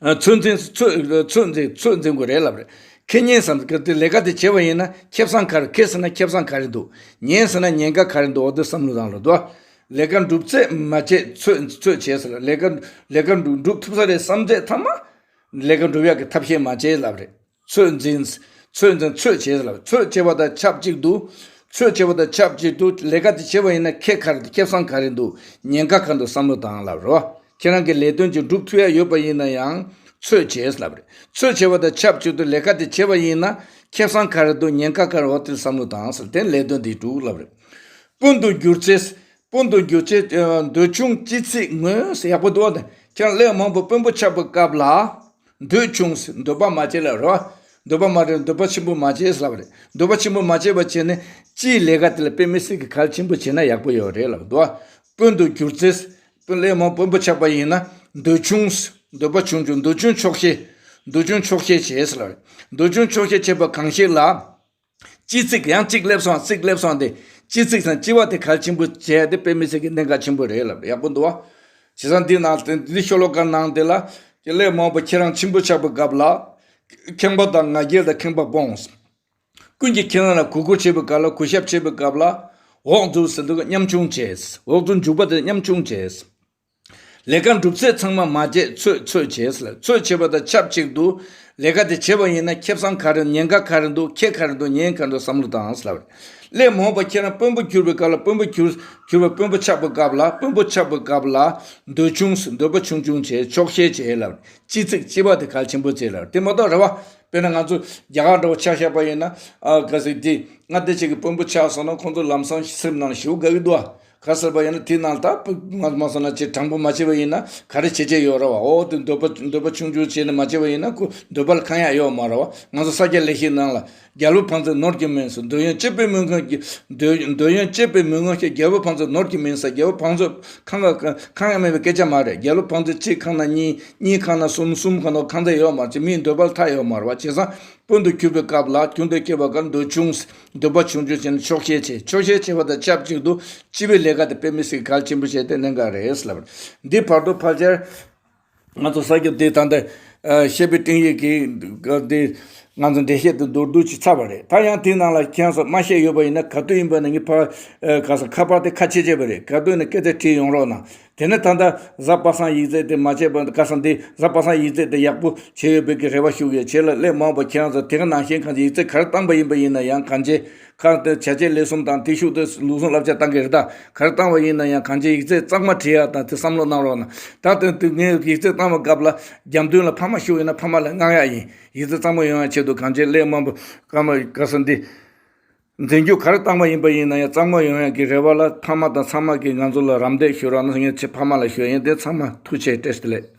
ཨ། ཚོད་འཛིན་ཚོད་ཚོད་འཛིན་ཚོད་འཛིན་དགོས་རེད་ལབ་རེད། ཁེ་ཉེན་བསམ་གི་དེ་ལས་ཀ་དེ་བྱས་པ་ཡིན་ན་ཁེ་བཟང་ག་རེ། ཁེ་ཟེར་ན་ཁེ་བཟང་ག་རེ་འདུག་ཉེན་ཟེར་ན་ཉེན་ཁ་ག་རེ་འདུག་འོ་དེ་བསམ་བློ་བཏང་ལ་འདུག་ལས་ཀ་སྒྲུབ་ཚད་མ་བྱེད། ཚོད་ཚོད་བྱས་ཟེར། ལས་ཀ་ལས་ཀ་སྒྲུབ་སྒྲུབ་ཐུབ་ས་རེད་བསམ་ཚད་ཐ་མ་ལས་ཀ་སྒྲུབ་ཡག་གི་ཐབས་ཤེས་མ་བྱེད་ལབ་རེད། ཚོད་འཛིན། ཚོད་འཛིན་ཚོད་བྱས་ལབ། ཚོད་བྱས་པ་དང་ཆབས་ཅིག་ཏུ། ཚོད་བྱས་པ་དང་ཆབས་ཅིག་ཏུ་ལས་ཀ་དེ་བྱས་པ་ཡིན་ན་ཁེ་ག་རེ་འདུག་ཁེ་བཟང་ག་རེ་འདུག་ཉེན་ཁ་ག་འདུག་བསམ་བློ་བཏང་ལབ་རེད་བ། ཁྱེད་རང་གི་ལས་དོན་ཅིག་སྒྲུབ་ཐུབ་ཡ་ཡོད་པ་ཡིན་ན་ཡང་ཚོད་བྱས་ལབ་རེད། ཚོད་བྱས་པ་དང་ཆབས་ཅིག་ཏུ་ལས་ཀ་དེ་བྱས་པ་ཡིན་ན་ཁེ་བཟང་ག་རེ་འདུག་ཉེན་ཁ་ག་རེ་འོ་དེར་བསམ་བློ་བཏང་ཟེར། དེ་ལས་དོན་འདི་སྒྲུབ་ལབ་རེད། དཔོན་དུ་གྱུར་ཚེ། དཔོན་དུ་གྱུར་ཚེ་འདོད་ཆུང་ཅི་ཚིག་ངོས་ཡག་པོ་འདུག་ཨ། ཁྱེད་རང་ལས་མང་པོ་དཔོན་པོ་ཆགས་པའི་སྐབས་ལ། འདོད་ཆུང་ཟེར་འདོད་པ་མ་བྱེད་ལབ་རེད་བ། འདོད་པ་མ་རེད། འདོད་པ་ཆེན་པོ་མ་བྱེད་ལབ་རེད། འདོད་པ་ཆེན་པོ་མ་བྱེད་པ་བྱས་ནས་སྤྱིའི་ལས་ཀ་དེ་ལ་དཔེ་མི་སྲིད་ཀྱི་གལ་ཆེན་པོ་བྱེད་ན་ཡག་པོ་ཡོད་རེད་ལབ་འདུག་བ། དཔོན་དུ་གྱུར་ཚེ། དཔོན་ལས་མང་དཔོན་པོ་ཆགས་པ་ཡིན་ན་འདོད་ཆུང་། འདོད་པ་ཆུང་ཆུང་། འདོད་ཆུང་ཆོག་ཤེས། འདོད་ཆུང་ཆོག་ཤེས་བྱེད་ལབ་རེད། འདོད་ཆུང་ཆོག་ཤེས་བྱེད་པ་གང་ཞིག་ལ། སྤྱི་ཚིག་ཡང་གཅིག་སླེབས་སོང་། གཅིག་སླེབས་སོང་སྟེ། སྤྱི་ཚིག་དང་སྤྱི་བ་དེ་གལ་ཆེན་པོ་བྱས་ཏེ་དཔེ་མི་སྲིད་ཀྱི་གནད་འགག་ཆེན་པོ་རེད་ལབ་ཡག་པོ་འདུག་བ། བྱས་ཙང་འདི་ནང་དེ་འདི་ཤོ་ལོ་ཀ་ནང་དེ་ལ་ཀྱི་ལས་མང་པོ་ཁྱེད་རང་ཆེན་པོ་ཆགས་པའི་སྐབས་ལ། ཁེངས་པ་དང་ང་རྒྱལ་དང་ཁེངས་པ་སྤོངས། ཀུན་གྱིས་ཁྱེད་རང་ལ་གུས་བཀུར་བྱེད་པའི་སྐབས་ལ་གུས་ཞབས་བྱེད་པའི་སྐབས་ལ། འོག་འཛུལ་ཟེར་དུས་ཉམ་ཆུང་བྱས། འོག་འཛུལ་འཇུག་པ་དེ་ཉམ་ཆུང་བྱས། ལས་ཀ་སྒྲུབ་ཚད་ཚང་མ་མ་བྱེད། ཚོད་ཚོད་བྱས་ལ། ཚོད་བྱས་པ་དང་ཆབས་ཅིག་ཏུ་ལས་ཀ་དེ་བྱས་པ་ཡིན་ན་ཁེ་བཟང་ག་རེ། ཉེན་ཁ་ག་རེ་འདུག་ཁེ་ག་རེ་འདུག་ཉེན་ག་རེ་འདུག་བསམ་བློ་བཏང་ལབ་རེད། ལས་མང་པོ་ཁྱེད་རང་དཔོན་པོ་གྱུར་པའི་སྐབས་ལ་དཔོན་པོ་གྱུར་གྱུར་པའི་དཔོན་པོ་ཆགས་པའི་སྐབས་ལ་དཔོན་པོ་ཆགས་པའི་སྐབས་ལ་འདོད་ཆུང་འདོད་པ་ཆུང་ཆུང་བྱས། ཆོག་ཤེས་བྱས་ལབ་རེད། སྤྱི་ཚིག་སྤྱི་བ་དེ་གལ་ཆེན་པོ་བྱས་ལབ་རེད། དེ་མ་གཏོགས་རེད་བ། དཔེར་ན་ང་ཚོ་རྒྱ་གར་འདྲ་བོ་ཆ་བཞག་པ་ཡིན་ན། ཨ་ག་ཟེར་དེ་མངའ་སྡེ་གཅིག་གི་དཔོན་པོ་ཆགས་སོང་ན་ཁོང་ཚོ་ལམ་སང་སེམས་ནང་ཞེ་པོ་དགའ་གི་འདུག་ཨ། ག་ཟེར་བ་ཡིན་ན་དེ་ནང་ད་ང་མ་སོང་ན་ཅིག་དྲང་པོ་མ་བྱས་པ་ཡིན་ན་ག་རེ་བྱེད་བྱེད་ཡོད་རེད་བ། འོ་དེ་འདོད་པ་འདོད་པ་ཆུང་ཆུང་བྱས་ནས་མ་བྱས་པ་ཡིན་ན་ཁོ་འདོད་པ་ལ་ཁེངས་ཡག་ཡོད་མ་རེད་བ། ང་ཚོ་ས་སྐྱ་ལེགས་བཤད་ནང་ལ། རྒྱལ་པོ་བང་མཛོད་ནོར་གྱིས་མིན་སོང་། འདོད་ཡོན་སྤྱོད་པའི་མི་ངོ་གི། འདོད་འདོད་ཡོན་སྤྱོད་པའི་མི་ངོ་ཞེས། རྒྱལ་པོ་བང་མཛོད་ནོར་གྱིས་མིན་ཟེར། རྒྱལ་པོ་བང་མཛོད་ཁེངས་ཁེངས་ཡག་མེད་པའི་སྐད་ཆ་མ་རེད། རྒྱལ་པོ་བང་མཛོད་གཅིག་ཁེངས་ན་གཉིས། གཉིས་ཁེངས་ན་གསུམ། གསུམ་ཁེངས་ན་ཁེངས་ཚད་ཡོད་མ་རེད། མིའི་འདོད་པ་ལ་མཐའ་ཡོད་མ་རེད་བ། བྱས་ཙང་དཔོན་དུ་གྱུར་པའི་སྐབས་ལ། གྱུར་དུ་སྐྱེས་པའི་སྐབས་འདོད་ཆུང་། འདོད་པ་ཆུང་ཆུང་བྱས་ནས་ཆོག་ཤེས་བྱེད། ཆོག་ཤེས་བྱེད་པ་དང་ཆབས་ཅིག་ཏུ་སྤྱི་པའི་ལས་ཀ་དེ་དཔེ་མི་སྲིད་གལ་ཆེན་པོ་བྱས་ཏེ་གནད་འགག་རེད་ལབ། འདི་བར་དུ་ཕལ་ཆེར་ང་ཚོ་ས་སྐྱ་འདི་ད་ལྟ་ཨ་བཤད་པའི་སྤྲིང་ཡིག་གི་འདི་ ང་ཚོ་འགྲེལ་བཤད་དུ་མདོར་བསྡུས་ཅིག་ཚར་བ་རེད། ད་ཡང་དེའི་ནང་ལ་ཁྱེད་རང་ཚོ་མ་བཤད་ཡོད་པ་ཡིན་ན། ག་དུས་ཡིན་པ་ན་ངའི་ཕ་ཨ་ག་ས་ཁ་པར་དེ་ཁ་ཕྱེ་བྱས་པ་རེད། ག་དུས་ཡིན་ན་སྐད་ཆ་དྲིས་ཡོང་རོགས་གནང་། དེ་ནས་ད་ལྟ་གཟའ་པ་སངས་ཡིག་ཚད་དེ་མ་བྱས་པ་ག་ས་འདི་གཟའ་པ་སངས་ཡིག་ཚད་དེ་ཡག་པོ་བྱས་ཡོད་པའི་གི་རེ་བ་ཞུ་གི་ཡོད། བྱས་ལ་སླད་མ་འོངས་པ་ཁྱེད་རང་ཚོ་དེ་ག་ནང་བཞིན་གང་ཅི་ཡིག་ཚད་ག་རེ་བཏང་པ་ཡིན་པ་ཡིན་ན་ཡང་གང་ཅི་ཁ་དེ་བྱ་བྱེད་ལས་གསུམ་དང་དེ་ཤུགས་དེ་ལུགས་ཟུང་བསླབ་བྱ་བཏང་གི་རེད། ད་ག་རེ་བཏང་བ་ཡིན་ན་ཡང་གང་ཅི་ཡིག་ཚད་གཙང་མ་བྲིས་ཡག་དང་དེ་བསམ་བློ་གནང་རོགས་གནང་། ད་དོན་དུ་ངས་ཡིག་ཚད་བཏང་བའི་སྐབས་ལ་རྒྱབ་མདུན་ལ་ཕ་མ་བཞུགས་ཡོད་ན་ཕ་མ་ལ་མངགས་ཡག་ཡིན། ཡིག་ཚད་གཙང་མ་ཡོང་ཡག་ཆེད་དུ་གང་ཅི་སླད་མ་འོངས་པ་སྐར་མ་ག་ས་འདི་འཛིན་སྐྱོང་ག་རེ་བཏང་བ་ཡིན་པ་ཡིན་ན་ཡང་གཙང་མ་ཡོང་ཡག་གི་རེ་བ་ལ་ཕ་མ་དང་ཚང་མ་གིས་ང་ཚོ་ལ་རམ་འདེགས་ཞུ་རོགས་གནང་། ངས་ཆེ་ཕ་མ་ལ་ཞུ་ཡིན། དེ་ཚང་མ་ཐུགས་རྗེ་ཆེ། བཀྲ་ཤིས་བདེ་ལེགས།